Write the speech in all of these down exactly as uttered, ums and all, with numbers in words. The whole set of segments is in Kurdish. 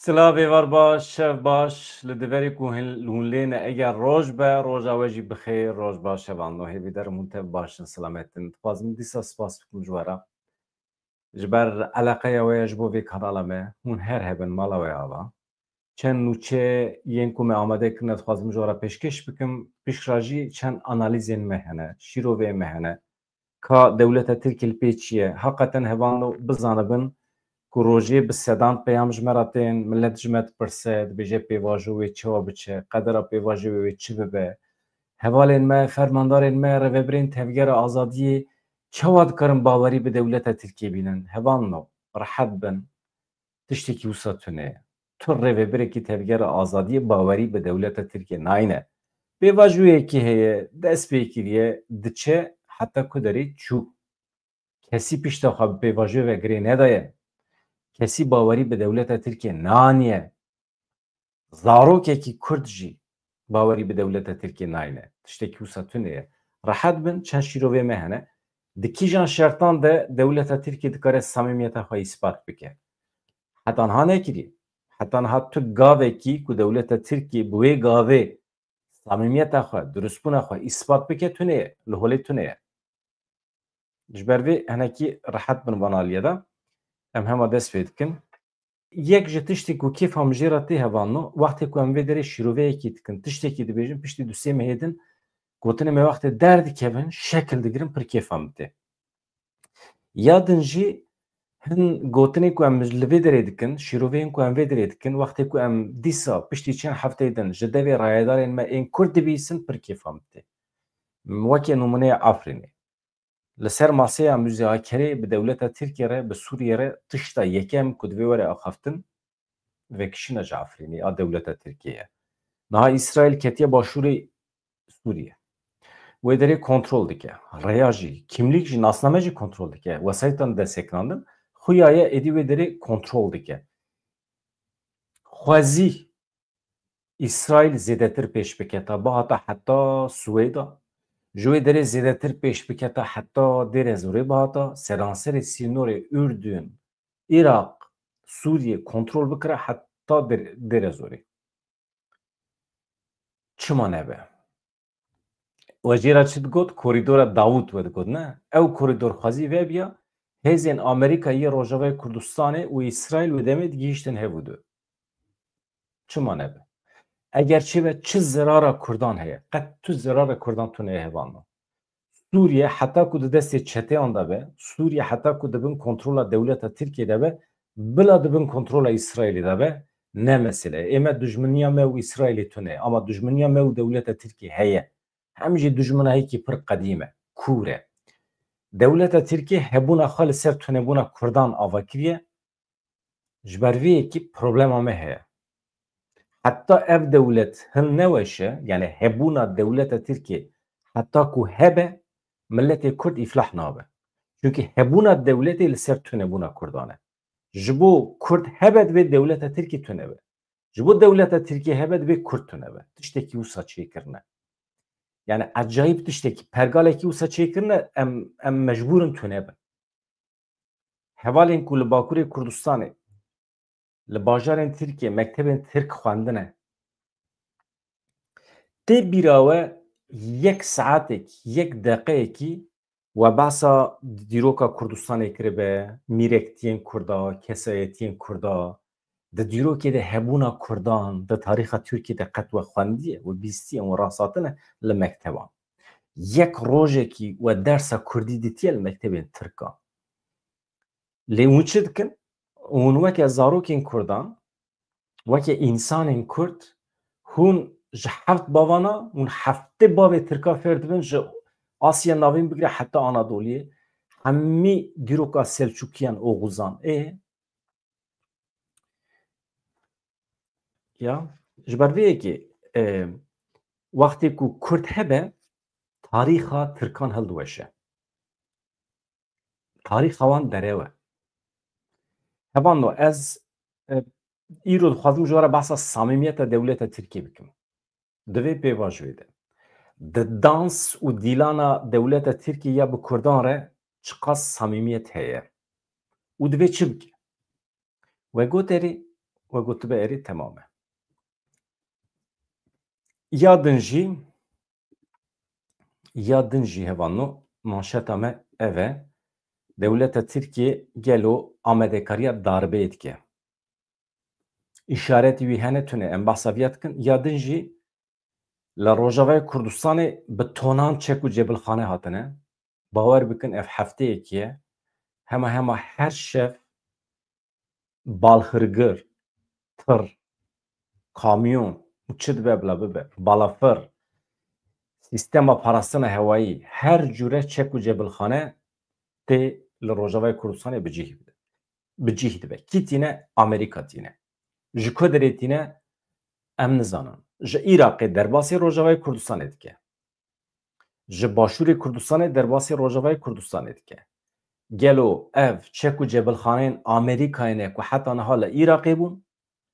Silav êvar baş, şev baş, li deverê ku hin-, hûn lê ne, eger roj be, roja we jî bixêr, roj baş, hevalno, hêvîdar im hûn tev baş in, selamet in. Dixwazim dîsa spas bikim ji we re. Ji ber eleqeya we ya ji bo vê kanala me, hûn her hebin mala we ava. Çend nûçe yên ku me amade kirine dixwazim ji we re pêşkêş bikim. Piştre jî çend analîzên me hene, şîroveyên me hene. Ka dewleta Tirkî li pê çi ye? Heqeten hevalno bizanibin ku rojê bi sedan peyam ji me re tên, milet ji me dipirse, dibêje pêvajo wê çawa biçe, qedera pêvajo wê çi bibe? Hevalên me, fermandarên me, rêvebirên Tevgera Azadiyê çawa dikarin bawerî bi dewleta Tirkiyê bînin? Hevalno, rehet bin, tiştekî wisa tune ye. Tu rêvebirekî Tevgera Azadiyê bawerî bi dewleta Tirkiyê nayne. Pêvajoyekî heye, dest pê kiriye, diçe heta ku derê çû. Kesî pişta xwe bi pêvajoyê ve girê nedaye. Kesî bawerî bi dewleta Tirkiyê naniye. Zarokekî Kurd jî bawerî bi dewleta Tirkiyê nayne. Tiştekî wisa tune ye. Rehet bin, çend şîrovê me hene. Di kîjan şertan de dewleta Tirkiyê dikare samîmiyeta xwe îspat bike? Heta niha nekiriye. Heta niha tu gavekî ku dewleta Tirkiyê bi wê gavê samîmiyeta xwe, durustbûna xwe îspat bike tune ye, li holê tune ye. Ji ber vê hinekî rehet bin van aliyê de. Em hema dest pê dikin. Yek ji tiştê ku kêfa min jê re tê hevalno, wextê ku em vê derê şîroveyekî dikin, tiştekî dibêjin, piştî du sê mehê din gotinê me wextê derdikevin, şekil digirin, pir kêfa min tê. Ya din jî hin gotinê ku em li vê derê dikin, şîroveyên ku em vê derê dikin, wextê ku em dîsa piştî çend hefteyê din ji devê rayedarên me ên Kurd dibîsin, pir kêfa min tê. Weke nimûneya Efrînê. Li ser maseya muzêakerê bi dewleta Tirkiyê re, bi Sûriyê re tişta yekem ku divê were axaftin, vekişîna ji Efrînê a dewleta Tirkiyê ye. Niha Îsraîl ketiye başûrê Sûriyê. Wê derê kontrol dike. Rêya jî, kimlîk jî, nasname jî kontrol dike. Wesayîtan dest sekinandin, xuya ye êdî wê derê kontrol dike. Xwezî Îsraîl zêdetir pêş biketa, bihata heta Swêda. Ji wê derê zêdetir pêş biketa heta Dêrezorê bihata, seranserê sînorê Urdun, Iraq, Sûriyê kontrol bikira heta Dêr-, Dêrezorê. Çima nebe? We jê re çi digot? Korîdora Dawûd we digot, ne? Ew korîdor xwezî vebiya, hêzên Amerîka yê Rojavayê Kurdistanê û Îsraîl wê demê digihîştin hev û du. Çima nebe? Eger çêbe, çi zirara Kurdan heye? Qet tu zirara Kurdan tune ye hevalno. Sûriye heta ku di destê çeteyan de be, Sûriye heta ku di bin kontrola dewleta Tirkiyê de be, bila di bin kontrola Îsraîlê de be, ne mesele ye. Ê me, dijminiya me û Îsraîlê tune ye, ama dijminiya me û dewleta Tirkiyê heye. Hem jî dijminahekî pir qedîm e, kûr e. Dewleta Tirkiyê hebûna xwe li ser tunebûna Kurdan ava kiriye. Ji ber vê yekî problema me heye. Heta ev dewlet hin neweşe, yani hebûna dewleta Tirkiyê heta ku hebe, miletê Kurd îflah nabe. Çunkî hebûna dewletê li ser tunebûna Kurdan e. Ji bo Kurd hebe, divê dewleta Tirkiyê tune be. Ji bo dewleta Tirkiyê hebe, divê Kurd tune be. Tiştekî wisa çêkirine. Yani ecayîb tiştekî, pergalekî wisa çêkirine, em, em mecbûr in tune bin. Hevalên ku li Bakurê Kurdistanê, li bajarên Tirkiyê mektebên Tirk xwendine, tê bîra we yek saetek, yek deqeyekî we behsa dîroka Kurdistanê kiribe, mîrektiyên Kurda, kesayetiyên Kurda, di dîrokê de hebûna Kurdan, di tarîxa Tirkiyê de qet we xwendiye, we bîstiye, we rasthatine li mekteban. Yek rojekî we dersa Kurdî dîtiye li mektebên Tirkan. Lê hûn çi dikin? Hûn weke zarokên Kurdan, weke însanên Kurd, hûn ji heft bavana, hûn heftê bavê Tirka fêr dibin, ji Asya Navîn bigire heta Anadoliyê, hemî dîroka Selçukiyan, Oxuzan. Ê? Ya, ji ber vê yekê, e, wextê ku Kurd hebe, tarîxa Tirkan hildiweşe. Tarîxa wan derew e. Hevalno, ez, e, îro dixwazim ji we re behsa samîmiyeta dewleta Tirkiyê bikim. Di vê pêvajoyê de. Di dans û dîlana dewleta Tirkiyê ya bi Kurdan re çiqas samîmiyet heye. Û divê çi bike? We got erê, we gotibe erê temam e. Ya din jî, ya din jî hevalno, manşeta me ev e. Dewleta Tirkiye gelo amadekariya darbeyê dike? Îşaretî wî hene tune, em behsa viya dikin. Ya din jî li Rojavayê Kurdistanê bi tonan çek û cebilxane hatine. Bawer bikin ev hefteyekî ye. Hema hema her şev balhirgir, tir, kamyon û çi dibe bila bibe, balafir, sîstema parastina hewayî, her cure çek û cebilxane tê li Rojavayê Kurdistanê bi cih, bi cih dibe. Kî tîne? Amerîka tîne. Ji ku derê tîne? Em nizanin. Ji Iraqê derbasî Rojavayê Kurdistanê dike. Ji Başûrê Kurdistanê derbasî Rojavayê Kurdistanê dike. Gelo ev çek û cebilxaneyên Amerîkayê ne ku heta niha li Iraqê bûn,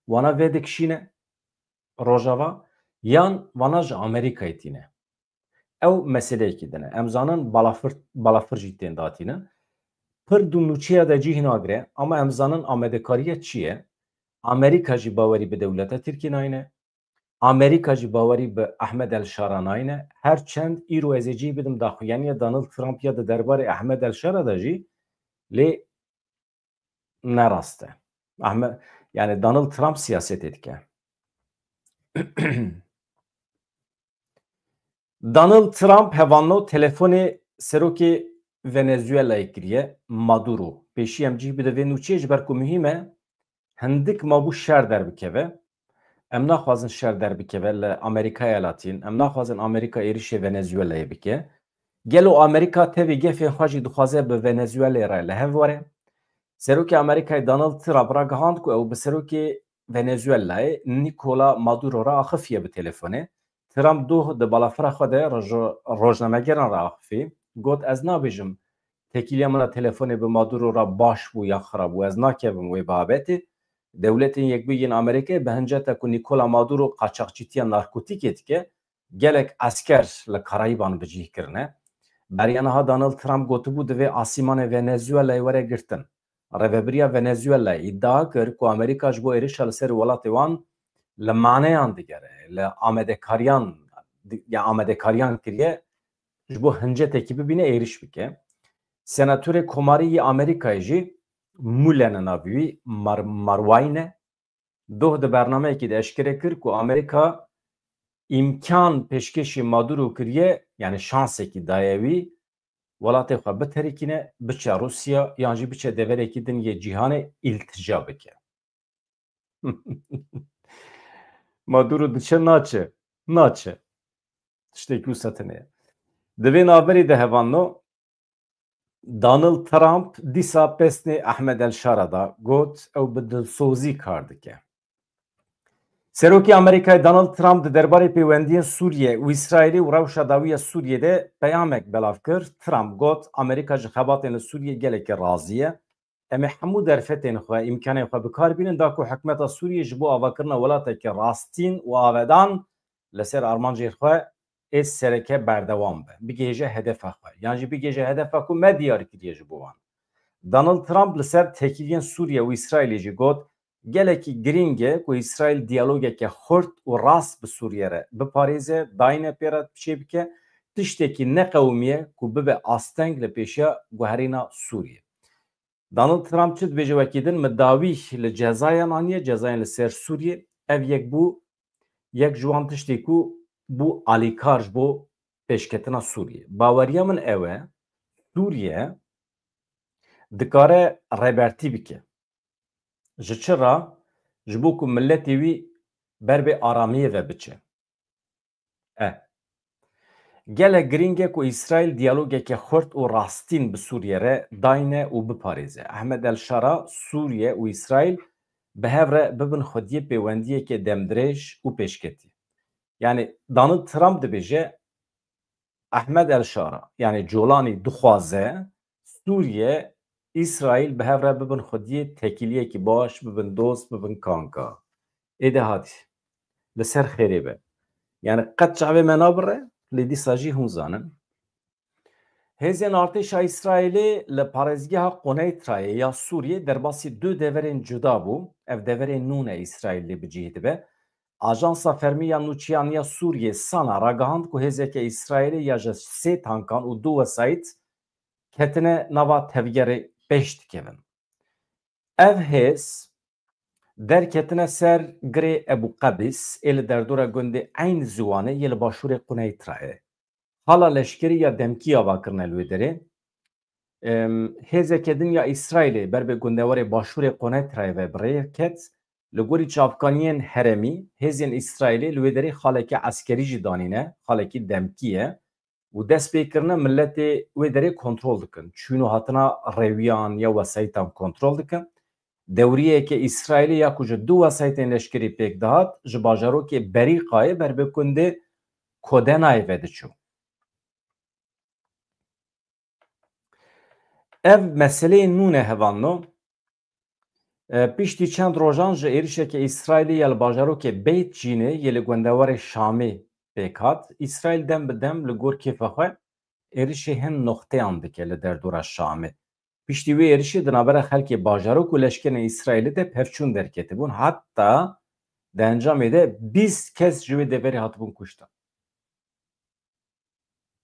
wana vedikişîne Rojava, yan wana ji Amerîkayê tîne? Ew meseleyekî din e. Em zanin balafir, balafir jî tên datînin. Pir di nûçeya de cih nagire, ama em zanin amadekariya çi ye? Amerîka jî bawerî bi dewleta Tirkiyê nayne. Amerîka jî bawerî bi Ahmed El Şara nayne. Her çend îro ez ê cih bidim daxuyaniya Donald Trump ya di derbarê Ahmed El Şara de jî, lê ne rast e. Ahmed, yani Donald Trump siyasetê dike. Donald Trump hevalno telefonê serokê Venezuela'yê kiriye, Maduro. Pêşî em cih bide vê nûçeyê ji ber ku muhîm e, hindik mabû şer derbikeve. Em naxwazin şer derbikeve li Amerîkaya Latîn. Em naxwazin Amerîka êrişê Venezuela'yê bike. Gelo Amerîka tevî gefên xwe jî dixwaze bi Venezuela'yê re li hev were? Serokê Amerîkayê Donald Trump ragihand ku ew bi serokê Venezuela'yê Nicola Maduro re axifiye bi telefonê. Trump doh di balafira xwe de rojo-, rojnamegeran re axifî. Got, ez nabêjim têkiliya min a telefonê bi Maduro re baş bû ya xirab bû. Ez nakevim wê babetê. Dewletên Yekbûyî yên Amerîkayê bi hinceta ku Nicola Maduro qaçaxçîtiya narkotîkê dike, gelek esker li Karayîban bi cih kirine. Beriya niha Donald Trump gotibû, divê asîmanê Venezuelayê were girtin. Rêvebiriya Venezuelayê îdia kir ku Amerîka ji bo êrişa li ser welatê wan li maneyan digere, li amadekariyan, ya amadekariyan kiriye, ji bo hincetekî bibîne êriş bike. Senatorê Komarî yê Amerîkayê jî, Mullen e navê wî, Mar-, Marwayne, doh di bernameyekî de eşkere kir ku Amerîka îmkan pêşkêşî Maduro kiriye, yani şansekî daye wî, welatê xwe biterikîne, biçe Rûsya yan jî biçe deverekî din yê cîhanê îltica bike. Maduro diçe, naçe? Naçe. Tiştekî wisa tune ye. Di vê navberê de hevalno, Donald Trump dîsa pesnê Ahmed El Şara da, got ew bi dilsozî kar dike. Serokê Amerîkayê Donald Trump di derbarê pêwendiyên Sûriye û Îsraîlê û rewşa dawî ya Sûriyê de peyamek belav kir. Trump got, Amerîka ji xebatên li Sûriyê gelekî razî ye. Em ê hemû derfetên xwe, îmkanên xwe bi kar bînin, da ku hikûmeta Sûriyê ji bo avakirina welateke rastîn û avedan li ser armancên xwe ê sereke berdewam be, bigihêje hedefa xwe, yan jî bigihêje hedefa ku me diyar kiriye ji bo wan. Donald Trump li ser têkiliyên Sûriye û Îsraîlê jî got, gelekî girîng e ku Îsraîl diyalogeke xurt û rast bi Sûriye re biparêze, dayîne pê re çêbike, tiştekî neqewimiye ku bibe asteng li pêşiya guherîna Sûriye. Donald Trump çi dibêje wekî din, min dawî li cezayan aniye, cezayên li ser Sûriyê. Ev yek bû, yek ji wan tiştê ku bû alîkar ji bo pêşketina Sûriyê. Baweriya min ew e, Sûriye dikare rêbertî bike. Ji çi re? Ji bo ku miletê wî ber bê aramiyê ve biçe. E. Gelek girîng e ku Îsraîl diyalogeke xurt û rastîn bi Sûriye re dayne û biparêze. Ahmed El Şara, Sûriye û Îsraîl bi hev re bibin xwediyê pêwendiyeke demdirêj û pêşketî. Yani Donald Trump dibêje, Ahmed El Şara, yani Colanî dixwaze Sûriye, Îsraîl bi hev re bibin xwediyê têkiliyekî baş, bibin dost, bibin kanka. Êdî hatî. Li ser xêrê be. Yani qet çavê me nabire, lê dîsa jî hûn zanin. Hêzên artêşa Îsraîlê li parêzgeha Quneytrayê ya Sûriyê derbasî du deverên cuda bû. Ev deverên nû ne Îsraîl lê bi cih dibe. Ajansa Fermî ya Nûçeyaniya Sûriyê, SANA, ragihand ku hêzeke Îsraîlê ya ji sê tankan û du wesayît ketine nava tevgerê pêş dikevin. Ev hêz derketine ser girê Ebû Qebîs ê li derdora gundê Eyn Ziwanê yê li başûrê Quneytrayê. Xala leşkerî ya demkî ava kirine li wê derê. Em, hêzeke din ya Îsraîlê ber bi gundewarê başûrê Quneytrayê ve bi rê ket. Li gorî çavkaniyên herêmî, hêzên Îsraîlê li wê derê xaleke eskerî jî danîne, xalekî demkî ye û dest pê kirine miletê wê derê kontrol dikin. Çûn û hatina rêwiyan ya wesayîtan kontrol dikin. Dewriyeke Îsraîlê ya ku ji du wesayîtên leşkerî pêk dihat, ji bajarokê Berîqayê ber bi gundê Kodenayê ve diçû. Ev meseleyên nû ne hevalno. E, piştî çend rojan ji êrişeke Îsraîlê ya li bajarokê Beyt Cînê yê li gundewarê Şamê pêk hat, Îsraîl dem bi dem li gor kêfa xwe êrişê hin noxteyan dike li derdora Şamê. Piştî wê êrişê di navbera xelkê bajarok û leşkerên Îsraîlê de pevçûn derketibûn. Heta di encamê de bîst kes ji wê deverê hatibûn kuştin.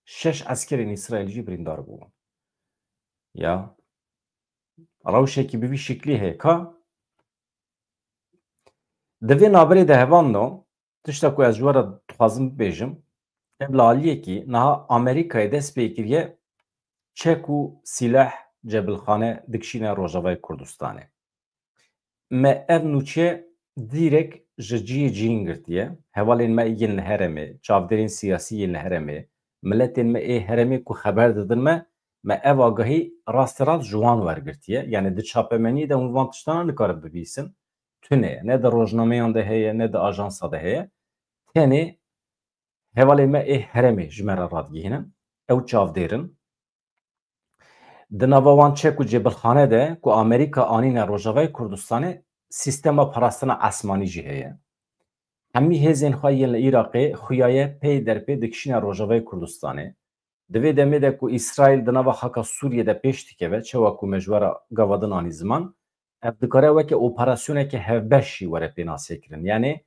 Şeş eskerên Îsraîlî jî birîndar bûbûn. Ya rewşekî bi vî şiklî heye ka di vê navberê de hevalno, tişta ku ez ji we re dixwazim bibêjim, ev li aliyekî niha Amerîkayê dest pê kiriye çek û sîleh, cebilxane dikişîne Rojavayê Kurdistanê. Me ev nûçe dîrek ji cihê cihîn girtiye. Hevalên me yên li herêmê, çavdêrên siyasî yên li herêmê, miletên me ê herêmê ku xeber didin me, me ev agahî rasterast ji wan wergirtiye. Yani di çapemeniyê de hûn van tiştana nikarin bibîsin. Tune ye. Ne di rojnameyan de heye, ne di ajansa de heye. Tenê hevalên me ê herêmê ji me re radigihînin. Ew çavdêr in. Di nava wan çek û cêbilxane de ku Amerîka anîne Rojavayê Kurdistanê, sîstema parastina esmanî jî heye. Hemî hêzên xwe yên li Iraqê xuyaye pey derpê dikişîne Rojavayê Kurdistanê. Di vê demê de ku Îsraîl di nava xaka Sûriyê de pêş dikeve, çawa ku me ji we re gava din anî ziman, ev dikare weke operasyoneke hevbeş jî were pênasekirin. Yani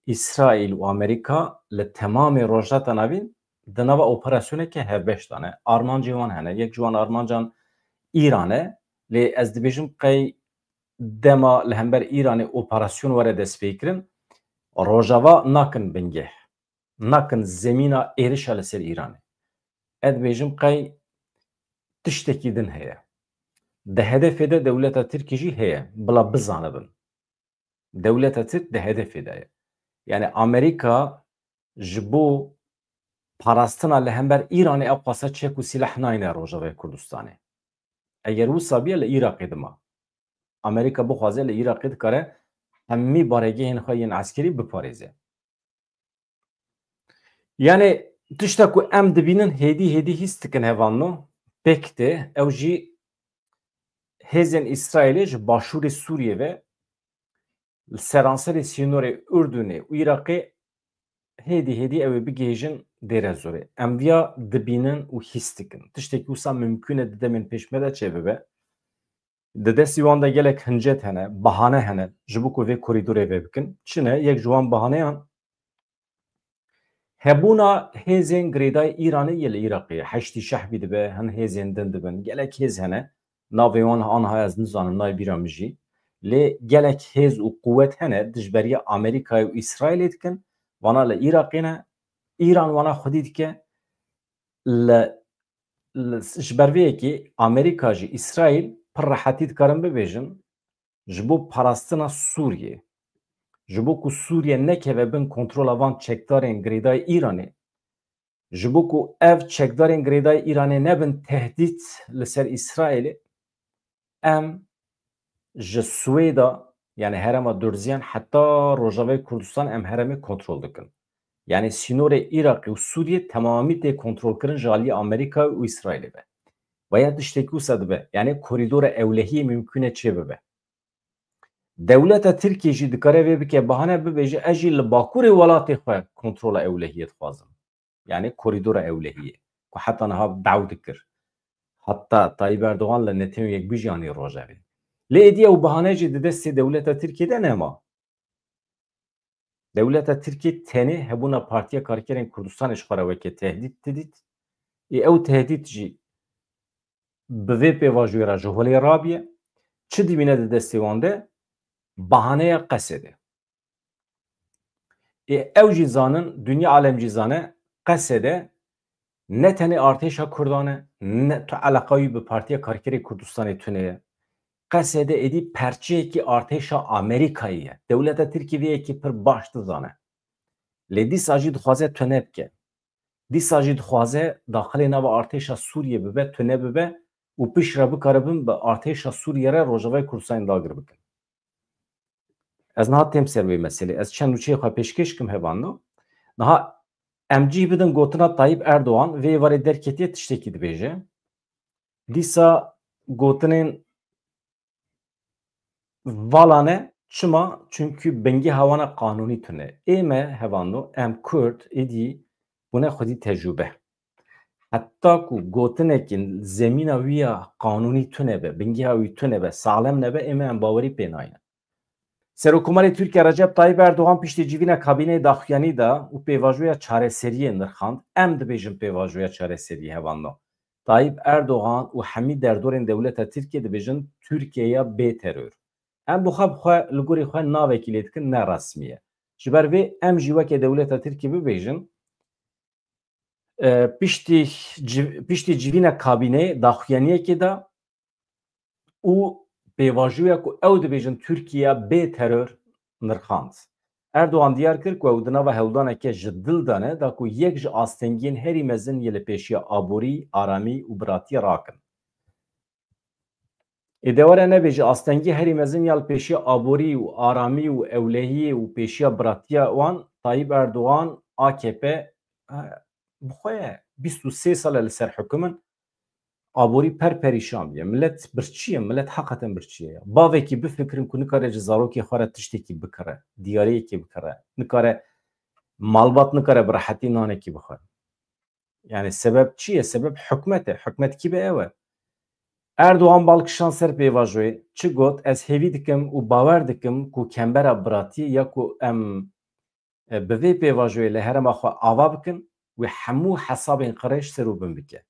Îsraîl û Amerîka li temamê Rojhilata Navîn di nava operasyoneke hevbeş de ne. Armancê wan hene. Yek ji wan armancan Îran e. Lê ez dibêjim qey dema li hember Îranê operasyon were destpêkirin, Rojava nakin bingeh, nakin zemîna êrişa li ser Îranê. Ez dibêjim qey tiştekî din heye. Di hedefê de dewleta Tirkî jî heye, bila bizanibin. Dewleta Tirk di hedefê de ye. Yani Amerîka ji bo parastina li hember Îranê ew qasa çek û sîleh nayne Rojavayê Kurdistanê. Eger wisa biye li Iraqê dima. Amerîka bixwaze li Iraqê dikare hemî baregehên xwe yên eskerî biparêze. Yani tişta ku em dibînin hêdî hêdî hîs dikin hevalno, pêk tê, ew jî hêzên Îsraîlê ji başûrê Sûriyê ve li seranserê sînorê Urdunê û Iraqê hêdî hêdî ew ê bigihêjin Dêrezorê. Em viya dibînin û hîs dikin. Tiştekî wisa mimkûn e di demên pêş me de çêbibe. Di destî wan de gelek hincet hene, bahane hene ji bo ku vê korîdorê vebikin. Çi ne? Yek ji wan bahaneyan hebûna hêzên girêdayî Îranê yê li Iraqê ye. Heştî Şehbî dibe, hin hêzên din dibin. Gelek hêz hene. Navê wan aniha ez nizanim, nayê bîra min jî. Lê gelek hêz û quwet hene dijberiya Amerîkayê û Îsraîlê dikin. Vana li Iraqê ne. Îran wana xwedî dike. Li, li, ji ber vê yekê Amerîka jî Îsraîl pir rehetî dikarin bibêjin, ji bo parastina Sûriyê, ji bo ku Sûriye nekeve bin kontrola van çekdarên girêdayî Îranê, ji bo ku ev çekdarên girêdayî Îranê nebin tehdît li ser Îsraîlê, em ji Swêda, yani herêma Durziyan heta Rojavayê Kurdistan em herêmê kontrol dikin. Yani sînorê Iraqê û Sûriyê temamî tê kontrolkirin ji aliyê Amerîka û Îsraîlê ve. Veya tiştekî wisa dibe, yani korîdora ewlehiyê mimkûn e çêbibe. Dewleta Tirkiyê jî dikare vê bike bahane, bibêje, ez jî li bakurê welatê xwe kontrola ewlehiyê dixwazim. Yani korîdora ewlehiyê ku heta niha daw dikir. Heta Tayyip Erdogan li Netanyahu yek bijî anî rojevê. Lê êdî ew bahane jî di destê dewleta Tirkiyê de nema. Dewleta Tirkiyê tenê hebûna Partiya Karkerên Kurdistanê ji xwe re weke tehdît didît. Ê ew tehdît jî bi vê pêvajoyê re ji holê rabiye. Çi dibîne di destê wan de? Bahaneya Qesede. Ê ew jî zanin, dinya alem jî zane, Qesede ne tenê artêşa Kurdan e, ne tu eleqa wî bi Partiya Karkerê Kurdistanê tune ye. Qesede êdî perçeyekî artêşa Amerîkayê ye. Dewleta Tirkiyê vê yekê pir baş dizane. Lê dîsa jî dixwaze tune bike. Dîsa jî dixwaze daxilê nava artêşa Sûriyê bibe, tune bibe û piştre bikaribin bi artêşa Sûriyê re Rojavayê Kurdistanê dagir bikin. Ez niha têm ser wê meselê. Ez çend nûçeyê xwe pêşkêş kim hevando. Niha em cih bidin gotina Tayyip Erdogan vê êvarê derketiye tiştekî dibêje. Dîsa gotinên vala ne. Çima? Çunkî bingeha wan a qanûnî tune. Ê me hevando, em Kurd êdî bûne xwedî tecrûbe. Heta ku gotinekî zemîna wî ya qanûnî tune be, bingeha wî tune be, saxlem nebe, ê me em bawerî pê nayne. Serokkomarê Tirkiye Recep Tayyip Erdogan piştî civîna kabîneyê daxuyanî da û pêvajoya çareseriyê nirxand. Em dibêjin pêvajoya çareseriyê hevando. Tayyip Erdogan û hemî derdorên dewleta Tirkiye dibêjin Tirkiyeya bê teror. Em bi xwe bi xwe li gorî xwe navekî lê dikin, ne resmî ye. Ji ber vê em jî weke dewleta Tirkiye bibêjin, e, piştî civ-, piştî civîna kabîneyê daxuyaniyekê da û pêvajoya ku ew dibêjin Tirkiye bê teror nirxand. Erdogan diyar kir ku ew di nava hewldaneke ji dil de ne, da ku yek ji astengiyên herî mezin yê li pêşiya aborî, aramî û biratiyê rakin. Ê de were nebêje, astengî herî mezin ya li pêşiya aborî û aramî û ewlehiyê û pêşiya biratiya wan Tayyip Erdogan, A K P, e, bi xwe ye, bîst û sê sal e li ser hukum in, aborî per perîşan bûye. Milet birçî ye, milet heqeten birçî ye ya. Bavekî bifikirin ku nikare ji zarokê xwe re tiştekî bikire, diyariyekê bikire, nikare malbat nikare bi rehetî nanekî bixwe. Yani sebeb çi ye? Sebeb hikmet e. Hikmet kî be ew e. Erdogan bal kişand ser pêvajoyê. Çi got? Ez hêvî dikim û bawer dikim ku kembera biratiyê ya ku em, e, bi vê pêvajoyê li herêma xwe ava bikin, wê hemû hesabên qirêj ser û bin bike.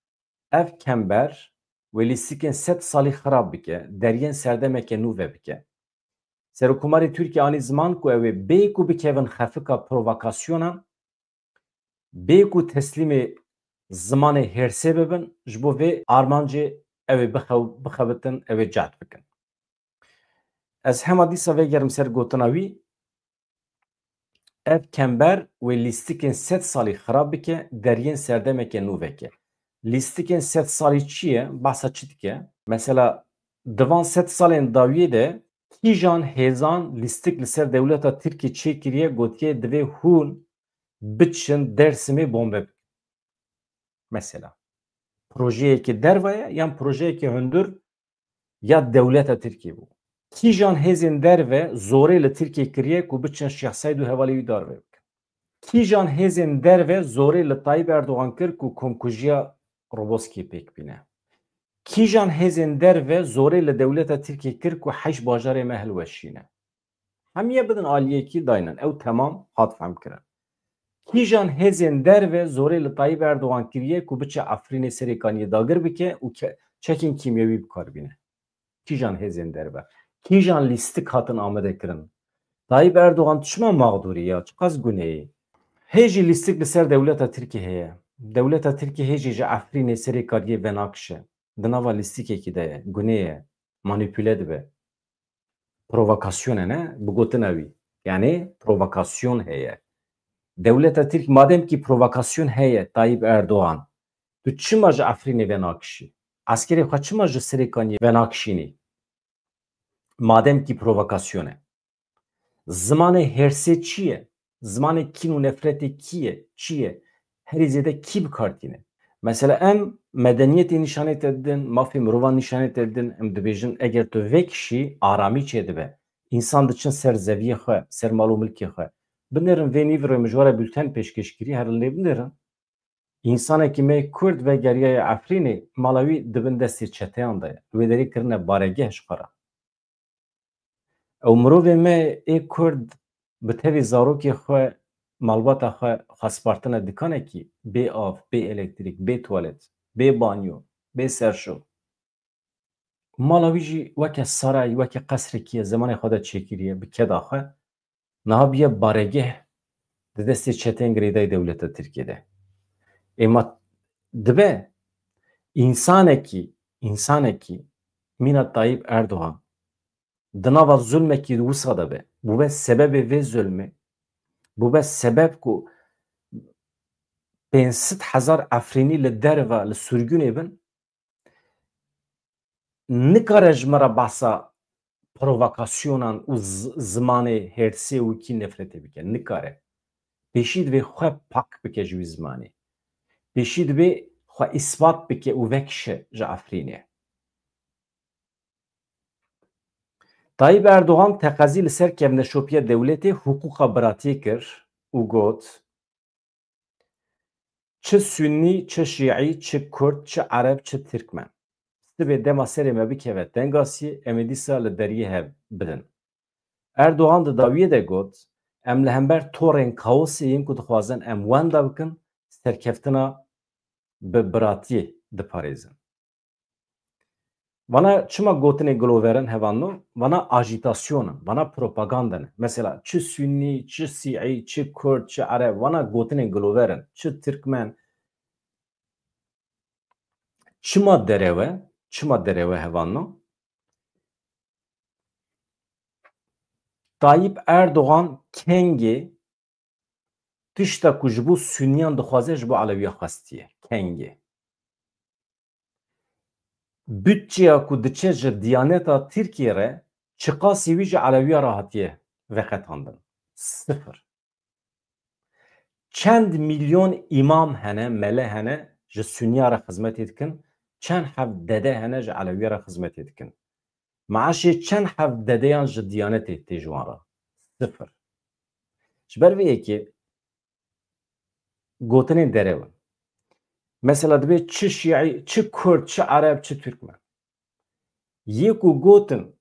Ev kember wê lîstikên sed salî xirab bike, deriyên serdemeke nû vebike. Serokkomarê Tirkiye anî ziman ku ew ê bê ku bikevin xefika provokasyonan, bê ku teslîmê zimanê hêrsê bibin, ji bo vê armancê ew ê bixew-, bixebitin, ew ê cehd bikin. Ez hema dîsa vegerim ser gotina wî, ev kember wê lîstikên sed salî xirab bike, deriyên serdemeke nû veke. Lîstikên sed salî çi ye? Behsa çi dike? Mesela, di van sed salên dawiyê de kîjan hêzan lîstik li ser dewleta Tirkiyê çêkiriye, gotiye divê hûn biçin Dersimê bombe bikin. Mesela, projeyekî derve ye yan projeyekî hundir ya dewleta Tirkiyê bû. Kîjan hêzên derve zorê li Tirkiyê kiriye ku biçin Şêx Seyd û hevalê wî darve bikin? Kîjan hêzên derve zorê li Tayyip Erdogan kir ku komkujiya Roboskiyê pêk bîne? Kîjan hêzên derve zorê li dewleta Tirkiyê kir ku heşt bajarê me hilweşîne? Hemiye bidin aliyekî daynin. Ew temam hat fehmkirin. Kîjan hêzên derve zorê li Tayyip Erdogan kiriye ku biçe Efrînê Serê Kaniyê dagir bike û ke-, çekên kîmyewî bi kar bîne? Kîjan hêzên derve? Kîjan lîstik hatin amade kirin? Tayyip Erdogan tu çima mağdurî ya? Çiqas gunehî? Hê jî lîstik li ser dewleta Tirkiyê heye. Dewleta Tirkiyê hê jî ji Efrînê Serê Kaniyê venakişe. Di nava lîstikekî de ye. Gunê ye. Manîpule dibe. Provokasyon e, ne? Bi gotina wî. Yani provokasyon heye. Dewleta Tirk madem ki provokasyon heye, Tayyip Erdogan, tu çima ji Efrînê venakişî? Eskerê xwe çima ji Serê Kaniyê venakişînî? Madem ki provokasyon e. Zimanê hêrsê çi ye? Zimanê kîn û nefretê kî ye? Çi ye? Herî zêde kî bi kar tîne? Mesela em medeniyetê nîşanê te didin, mafê mirovan nîşanê te didin, em dibêjin eger tu vekişî aramî çêdibe. Însan diçin ser zeviyê xwe, ser mal û milkê xwe. Binêrin vê nîvirê min ji we re bülten pêşkêş kirî, herin lê binêrin. Însanekî me Kurd vegeriyaye Efrînê, mala wî di bin destê çeteyan de ye. Wê derê kirine baregeh ji xwe re. Ew mirovê me ê Kurd bi tevî zarokê xwe, malbata xwe xwespartine dikanekî bê av, bê elektrîk, bê tuwalet, bê banyo, bê serşo. Mala wî jî weke saray, weke qesrekî ye, zemanê xwe de çêkiriye bi keda xwe. Niha biye baregeh di destê çetên girêdayî dewleta Tirkiyê de. Ê ma dibe însanekî, însanekî mîna Tayyip Erdogan di nava zulmekî wisa de be, bûbe sebebê vê zulmê, bûbe sebeb ku pênc sed hezar Efrînî li derve, li sirgûnê bin, nikare ji me re behsa provokasyonan û z-, zimanê hêrsê û kî nefretê bike. Nikare. Pêşî divê xwe pak bike ji wî zimanê. Pêşî divê xwe îspat bike û vekişe ji Efrînê. Tayyip Erdogan teqezî li ser kevneşopiya dewletê, hiqûqa biratiyê kir û got, Çi Sunnî, çi Şîî, çi Kurd, çi Ereb, çi Tirkmen. Sibê dema serê me bikeve tengasiyê, em ê dîsa li deriyê hev bidin. Erdogan di dawiyê de got, Em li hember torên kaosê yên ku dixwazin em wenda bikin, serkeftina bi biratiyê diparêzin. Vana çima gotinê gilover in, hevalno? Vana ajîtasyon in, vana propaganda ne. Mesela çi Sunnî, çi Şîî, çi Kurd, çi Ereb, vana gotinên gilover in, çi Tirkmen. Çima derew e? Çima derew e, hevalno? Tayyip Erdogan kengê tişta ku ji bo Sunniyan dixwaze, ji bo Elewiya xwestiye. Kengê. Budçeya ku diçe ji Diyaneta Tirkiyê re, çiqasî wî ji Elewiya re hatiye veqetandin? Sifir. Çend milyon îmam hene, mele hene, ji Sunniya re xizmetê dikin, çend heb dede hene, ji Elewiya re xizmetê dikin? Maaşê çend heb dedeyan ji Diyanetê tê ji wan re? Sifir. Ji ber vê yekê gotinên derew in. Mesela dibê çi Şîî, çi Kurd, çi Ereb, çi Tirkmen. Yê ku gotin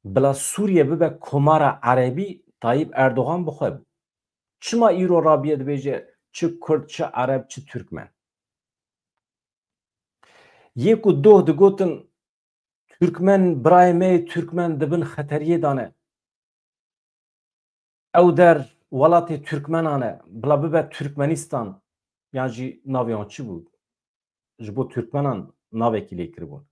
bila Sûriye bibe komara Erebî, Tayyip Erdogan bi xwe bû. Çima îro rabiye dibêje çi Kurd, çi Ereb, çi Tirkmen? Yê ku doh digotin Tirkmen, birayê me yê Tirkmen di bin xeteriyê de ne. Ew der welatê Tirkmenan e, bila bibe Tirkmenîstan, yan jî navê wan çi bû? Ji bo Tirkmenan navekî lê kiribûn.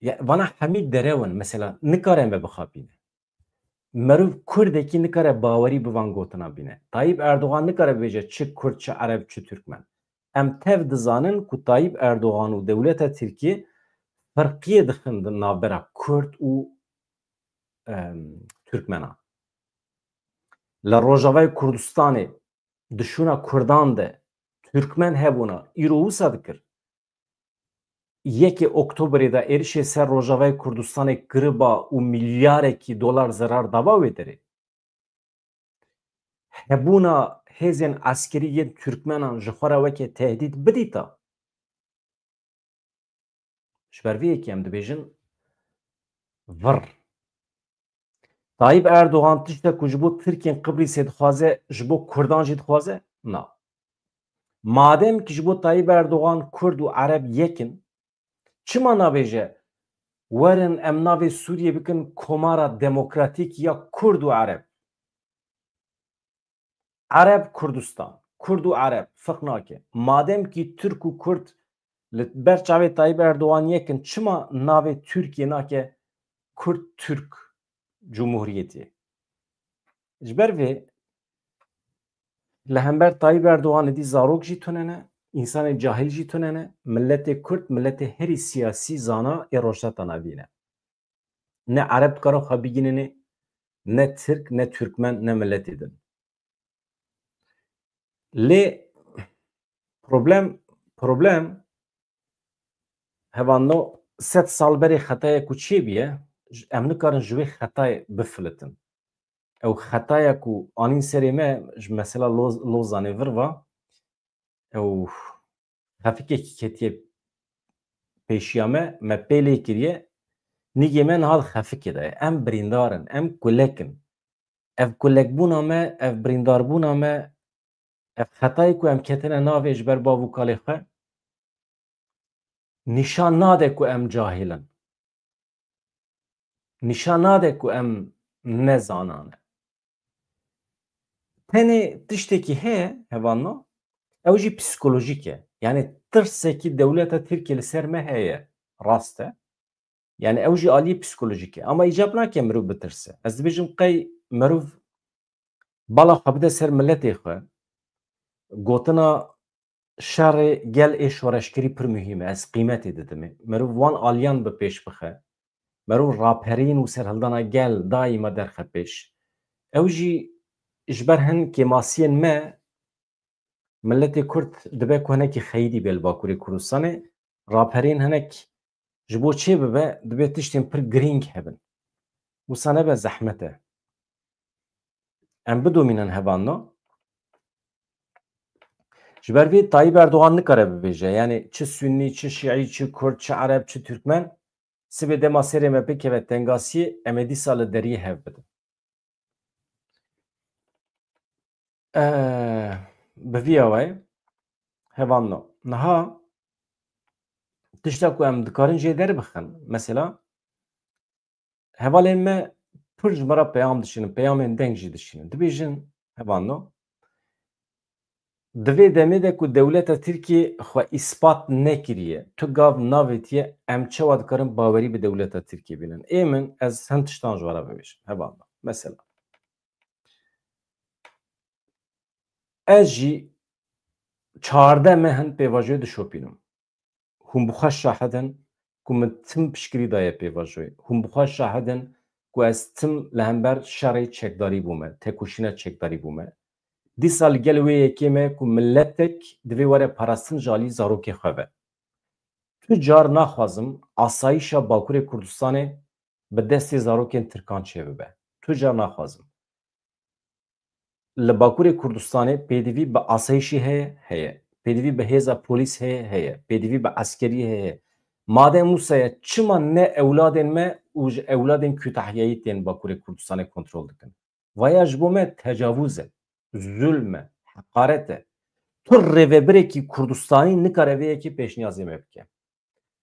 Ya, vana hemî derew in, mesela, nikare me bixapîne. Meriv Kurdekî nikare bawerî bi van gotina bîne. Tayyip Erdogan nikare bibêje çi Kurd, çi Ereb, çi Tirkmen. Em tev dizanin ku Tayyip Erdogan û dewleta Tirkiyê ferqiyê dixin di navbera Kurd û, em, Tirkmenan. Li Rojavayê Kurdistanê di şûna Kurdan de Tirkmen hebûna, îro wisa dikir. Yekê Oktoberê de êrişê ser Rojavayê Kurdistanê kiriba û milyarekî dolar zerar daba wê derê. Hebûna hêzên eskerî yên Tirkmenan ji xwe re weke tehdît bidîta? Ji ber vê yekê em dibêjin vir. Tayyip Erdogan tiştek ku ji bo Tirkên Qibrîsê dixwaze, ji bo Kurdan jî dixwaze? Na. Madem ki ji bo Tayyip Erdogan Kurd û Ereb yek in, çima nabêje, werin em navê Sûriyê bikin Komara Demokratîk ya Kurd û Ereb? Ereb Kurdistan, Kurd û Ereb, ferq nake. Madem ki Tirk û Kurd li ber çavê Tayyip Erdogan yek in, çima navê Tirkiyê nake Kurd Türk Cumhuriyeti? Ji ber vê, li hember Tayyip Erdogan êdî zarok jî tune ne, însanê cahil jî tune ne, miletê Kurd, miletê herî siyasî zana ê Rojhilata Navîn e. Ne Ereb dikare xwe bigînîne, ne Tirk, ne Tirkmen, ne miletê din. Lê problem, problem, hevalno, sed sal berê xetaya ku çêbûye, j-, em nikarin ji wê xetayê bifilitin. Ew xetaya ku anîn serê me, ji mesela Loz-, Lozanê vir va, ew xefikekî ketiye pêşiya me, me pê lê kiriye, nîgê me niha di xefikê de ye. Em birîndar in, em kulek in. Ev kulekbûna me, ev birîndarbûna me, ev xetayê ku em ketine navê ji ber bav û kalê xwe, nîşan nade ku em cahil in. Nîşan nade ku em nezanan e. Tenê tiştekî heye, hevalno, ew jî psîkolojîk e. Yanî tirsekî dewleta Tirkiyê li ser me heye, rast e. Yanî ew jî aliyê psîkolojîk e. Ama îcab nake mirov bitirse. Ez dibêjim qey mirov bala xwe bide ser miletê xwe. Gotina şerê gel ê şoreşgerî pir muhîm e. Ez qîmetê didimê. Mirov wan aliyan bi pêş bixe. Mirov raperîn û serhildana gel daîma derxe pêş. Ew jî ji ber hin kêmasiyên me, miletê Kurd dibe ku hinekî xeyidî bê li Bakurê Kurdistanê. Raperîn hinek ji bo çê bibe, dibê tiştên pir girîng hebin. Wisa nebe zehmet e. Em bidomînin hevalno. Ji ber vê Tayyip Erdogan nikare bibêje, yanî çi Sunnî, çi Şiî, çi Kurd, çi Ereb, çi Türkmen, sibê dema serê me bikeve tengasiyê, em ê dîsa li deriyê hev bidin. Eh, bi vî awayê, hevalno. Niha tişta ku em dikarin jê derbixin, mesela, hevalên me pir ji me re peyam dişînin, peyamên deng jî dişînin. Dibêjin, hevalno, di vê demê de ku dewleta Tirkiyê xwe îspat nekiriye, tu gav navêtiye, em çawa dikarin bawerî bi dewleta Tirkiyê bînin? Ê min, ez hin tiştan ji we re bibêjim, hevalno. Mesela, ez jî çardeh meh in pêvajoyê dişopînim. Hûn bi xwe şahid in ku min tim piştgirî daye pêvajoyê. Hûn bi xwe şahid in ku ez tim li hember şerê çekdarî bûme, tekoşîna çekdarî bûme. Dîsa li gel wê yekê me ku miletek divê were parastin ji alî zarokê xwe ve. Tu car naxwazim asayîşa Bakurê Kurdistanê bi destê zarokên Tirkan çêbibe. Tu car naxwazim. Li Bakurê Kurdistanê pêdivî bi asayîşî heye, heye. Pêdivî bi hêza polîs heye, heye. Pêdivî bi eskerî heye. Madem wisa ye, çima ne ewladên me û ji ewladên Kûtahyayî tên Bakurê Kurdistanê kontrol dikin? Vaya ji bo me tecavûz e, zulm e, heqaret e. Tu rêvebirekî Kurdistanî nikare vê yekê pêşniyazê me bike.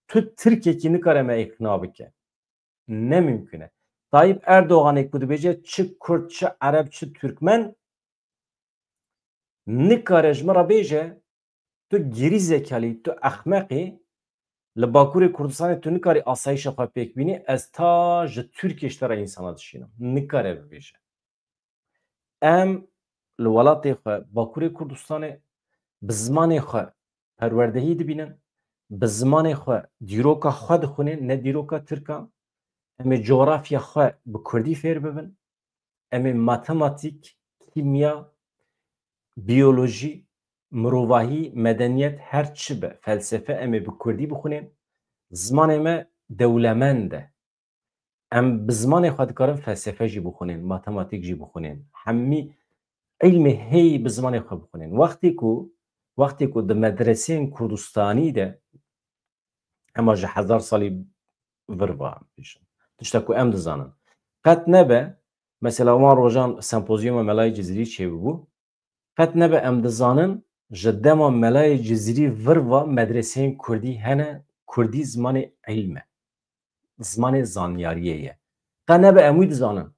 Tu Tirkekî nikare me îqna bike. Ne mimkun e. Tayyip Erdoganê ku dibêje çi Kurd, çi Ereb, çi Türkmen, nikare ji min re bêje, tu gêrîzekalî, tu ehmeqî, li Bakurê Kurdistanê tu nikarî asayîşa xwe pêk bînî, ez ta ji Tirkiyê ji te re însana dişînim. Nikare bibêje. Em li welatê xwe, Bakurê Kurdistanê, bi zimanê xwe perwerdehî dibînin, bi zimanê xwe dîroka xwe dixwînin, ne dîroka Tirkan. Em ê cografya xwe bi Kurdî fêr bibin. Em ê matematîk, kîmya, biyolojî, mirovahî, medeniyet, her çi be, felsefe, em ê bi Kurdî bixwînin. Zimanê me dewlemend e. Em bi zimanê xwe dikarin felsefe jî bixwînin, matematîk jî bixwînin. Hemî îlmê heyî bi zimanê xwe bixwînin. Wextê ku, wextê ku di medreseyên Kurdistanî de, hema ji hezar salî vir va em bêjin. Tişta ku em dizanin. Qet nebe, mesela wan rojan sempozyuma Melayê Cizîrî çêbibû, qet nebe em dizanin ji dema Melayê Cizîrî vir va medreseyên Kurdî hene, Kurdî zimanê îlm e. Zimanê zanyariyê ye. Qet nebe em wî dizanin.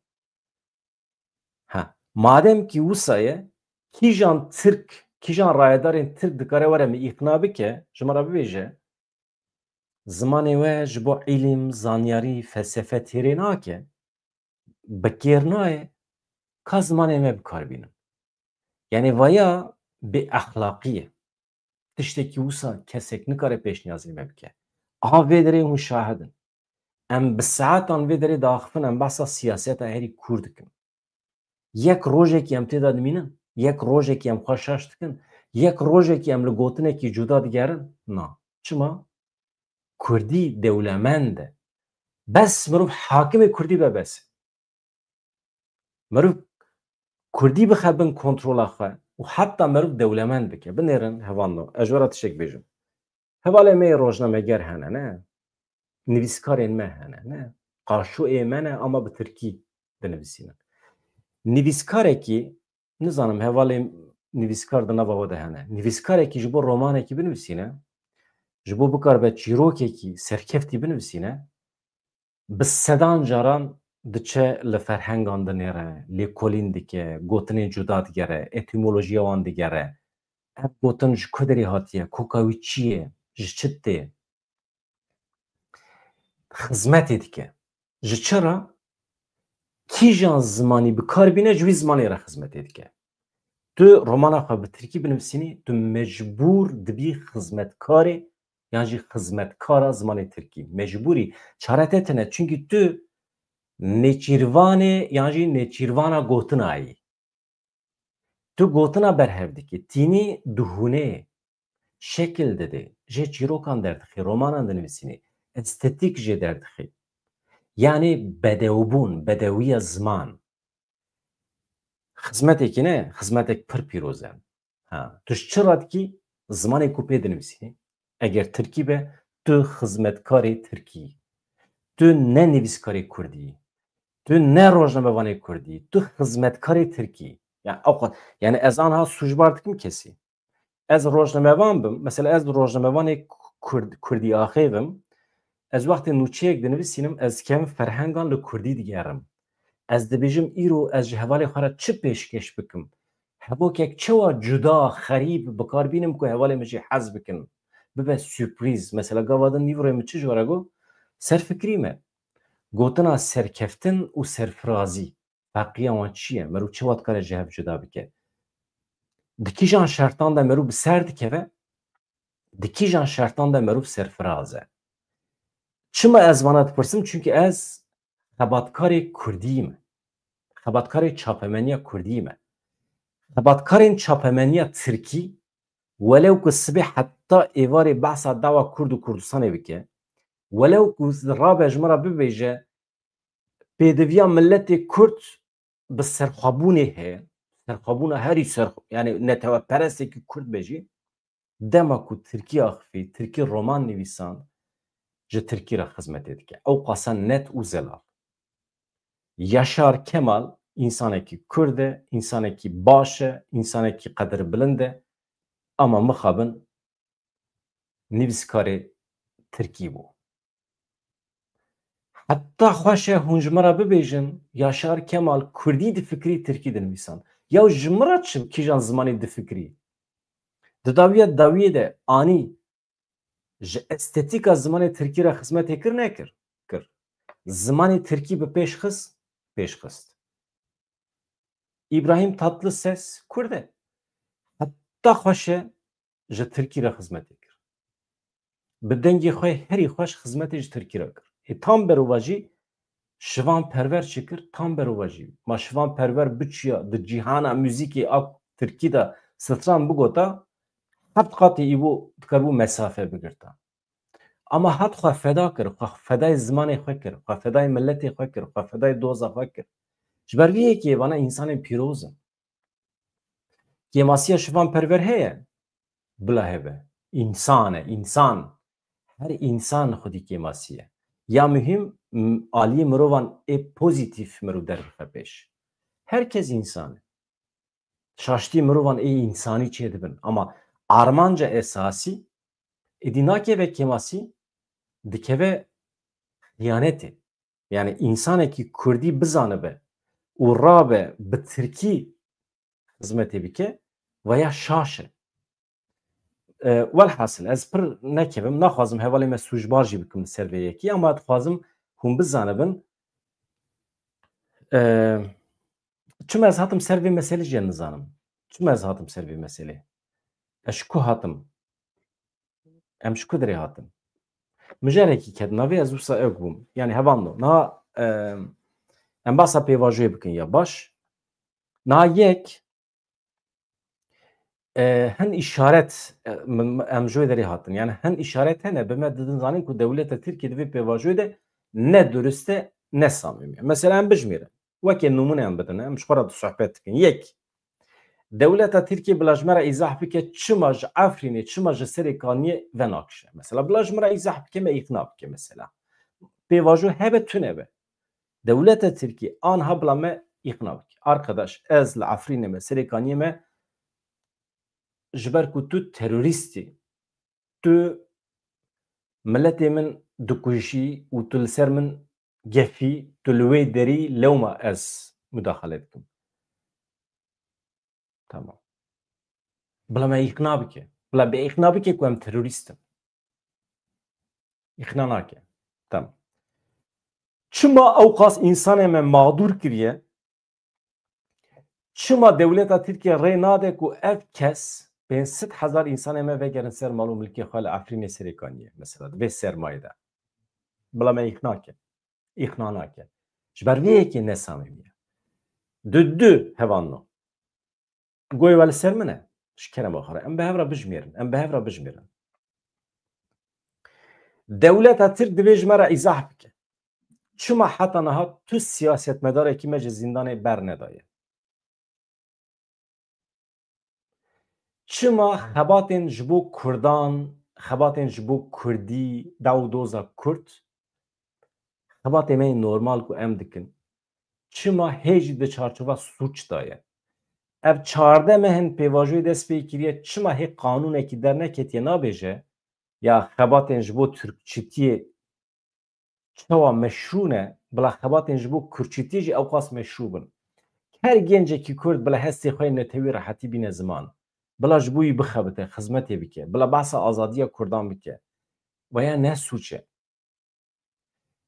Ha, madem kî wisa ye, kîjan Tirk, kîjan rayedarên Tirk dikare were min îqna bike, ji min re bibêje, zimanê we ji bo îlim, zanyarî, felsefe têrê nake, bi kêr nayê, ka zimanê me bi kar bînin. Yanî vaya bêexlaqî ye. Tiştekî wisa kesek nikare pêşniyazê me bike. Aha vê derê hûn şahid in. Em bi saetan vê derê diaxifin, em behsa siyaseta herî kûr dikin. Yek rojekî em tê de dimînin, yek rojekî em xwe şaş dikin, yek rojekî em li gotinekî cuda digerin? Na. Çima? Kurdî dewlemend e. Bes mirov hakimê Kurdî be bes. Mirov Kurdî bixe bin kontrola xwe, û heta meriv dewlemend bike. Binêrin hevalno, ez ji we re tiştek bêjim. Hevalê me yê rojnameger hene, ne? Nivîskarên me hene, ne? Qaşo ê me ne, ama bi tirkî dinivîsînin. Nivîskarekî, nizanim hevalê nivîskar di nava we de hene. Nivîskarekî ji bo romanekî binivîsîne, ji bo bikaribe çîrokekî serkeftî binivîsîne, bi sedan caran diçe li ferhengan dinêre, lêkolîn dike, gotinên cuda digere, etîmolojiya wan digere. Ev gotin ji ku derê hatiye, koka wî çi ye, ji çi tê? Xizmetê dike. Ji çi re? Kîjan zimanî bi kar bîne, ji wî zimanê re xizmetê dike. Tu romana xwe bi tirkî binivîsînî, tu mecbûr dibî xizmetkarê yan jî xizmetkara zimanê tirkî. Mecbûrî. Çare te tine. Çunkî tu nêçîrvanê yan jî nêçîrvana gotina yî. Tu gotina berhev dikî, tînî dihûnê, şekil didê, jê çîrokan derdixî, romanan dinivîsînî, estetîk jê derdixî. Yanî bedewbûn, bedewiya ziman. Xizmetekî ne, xizmetek pir pîroz e. Ha, tu ji çi re dikî? Zimanê ku pê dinivîsînî. Eger tirkî be, tu xizmetkarê tirkî yî. Tu ne nivîskarê kurdî yî. Tu ne rojnamevanê kurdî yî. Tu xizmetkarê tirkî yî. Yani, ew qas, yani ez anha sûcbar dikim kesî. Ez rojnamevan bim. Mesela ez rojnamevanê kurd, kurdî axê bim. Ez wextê nûçeyek dinivîsînim, ez dikevim ferhengan li kurdî digerim. Ez dibêjim îro ez ji hevalê xwe re çi pêşkêş bikim? Hevokek çawa cuda, xerîb bi kar bînim ku hevalê min jî hez bikin? Bibe sürprîz. Mesela gava din nîvroyê min çi ji we re got? Serfikrî me. Gotina serkeftin û serfirazî. Ferqiya wan çi ye? Meriv çawa dikare ji hev cuda bike? Di kîjan şertan de meriv bi ser dikeve? Di kîjan şertan de meriv serfiraz e? Çima ez vana dipirsim? Çunkî ez xebatkarê kurdî me. Xebatkarê çapemeniya kurdî me. Xebatkarên çapemeniya tirkî, welew ku sibê heta êvarê behsa dawa Kurd û Kurdistanê bike, welew ku rabe ji min re bibêje, pêdiviya miletê Kurd bi serxwebûnê heye, serxwebûna herî ser, yani neteweperestekî Kurd be jî, dema ku tirkî axifî, tirkî roman nivîsan, ji tirkî re xizmetê dike. Ew qasa net û zelal. Yaşar Kemal însanekî Kurd e, însanekî baş e, însanekî qedirbilind e, ama mixabin nivîskarê tirkî bû. Heta xweş e hûn ji min re bibêjin, Yaşar Kemal kurdî difikirî, tirkî dinivîsan. Ya ji min re çi, kîjan zimanî difikirî? Di dawiya dawiyê de anî ji estetîka zimanê tirkî re xizmetê kir, nekir? Kir. Zimanê tirkî bi pêş xist? Pêş xist. Îbrahîm Tatlises kurd e. Heta xweş e ji tirkî re xizmetê kir. Bi dengê xwe herî xweş xizmetê ji tirkî re kir. Ê tam berovajî Şivan Perwer çi kir? Tam berovajî. Ma Şivan Perwer biçiya di cîhana muzîkê a tirkî de stran bigota, heft qatê îvo dikaribû mesafe bigirta. Ama hat xwe feda kir, xwe fedayê zimanê xwe kir, xwe fedayê miletê xwe kir, xwe fedayê doza xwe kir. Ji ber vê yekê vana însanên pîroz in. Kêmasiya Şivan Perwer heye? Bila hebe. Însan e, însan. Her însan xwedî kêmasî ye. Ya muhîm, m-, aliyê mirovan ê pozîtîf mirov derbixe pêş. Her kes însan e. Şaştî mirovan ê însanî çêdibin. Ama armanca esasî êdî nakeve kêmasî, dikeve xiyanetê. Yani însanekî kurdî bizanibe û rabe bi tirkî xizmetê bike, veya şaş e. E, welhasil, ez pir nekevim, naxwazim hevalê me sûcbar jî bikim li ser vê yekî, ama dixwazim hûn bizanibin, e, çima ez hatim ser vê meselê jî nizanim. Çima ez hatim ser vê meselê? Ez ji ku hatim? Em ji ku derê hatin? Mijarekî ket navê, ez wisa ewk bûm. Yani hevalno. Niha, e, em basa pêvajoyê bikin ya baş. Niha yek, e, hin îşaret, e, m-, m-, em ji wê derê hatin. Yani hin îşaret hene, bi me didin zanîn ku dewleta Tirkiye di vê pêvajoyê de ne durist e, ne samîmî ye. Mesela em bijmêrin. Weke nimûne em bidin, em ji xwe re di sohbet dikin. Yek, Dewleta Tirkiyê bila ji me re îzah bike çima ji Efrînê, çima ji Serêkaniyê venakişe. Mesela bila ji me re îzah bike, me îqna bike mesela. Pêvajo hebe tune be. Dewleta Tirkiyê anha bila me îqna bike. Arkadaş, ez li Efrînê me, Serêkaniyê me, ji ber ku tu terorîst î, tu miletê min dikujî û tu li ser min gefî, tu li wê derî, lewma ez mudaxale dikim. Tamam. Bila me îqna bike. Bila bê îqna bike ku em terorîst in. Îqna nake. Tamam. Çima ew qas însanê me mağdur kiriye? Çima dewleta Tirkiye rê nade ku ev kes pênc sed hezar însanê me vegerin ser mal û milkê xwe li Efrînê, Serêkaniyê, mesela, di vê sermayê de? Bila me îqna ke. Îqna nake. Ji ber vê yekê ne samîmî ye. Di du hevalno. Goy we li ser min e. Ji kerema xwe re. Em bi hev re bijmêrin. Em bi hev re bijmêrin. Dewleta Tirk divê ji me re îzah bike. Çima heta niha tu siyasetmedarekî me ji zîndanê bernedaye? Çima xebatên ji bo Kurdan, xebatên ji bo Kurdî, daw û doza Kurd, xebatê me yê normal ku em dikin, çima hê jî di çarçova sûc de ye? Ev çardeh meh in pêvajoyê dest pê kiriye, çima hê qanûnekî derneketiye, nabêje ya xebatên ji bo Tirkçitiyê çawa meşrû ne, bila xebatên ji bo Kurdçitiyê jî ewqas meşrû bin. Her gencekî Kurd bila hestê xwe yê netewî rehetî bîne ziman. Bila ji bo wî bixebite, xizmetê bike, bila behsa azadiya Kurdan bike. Veya ne sûc e?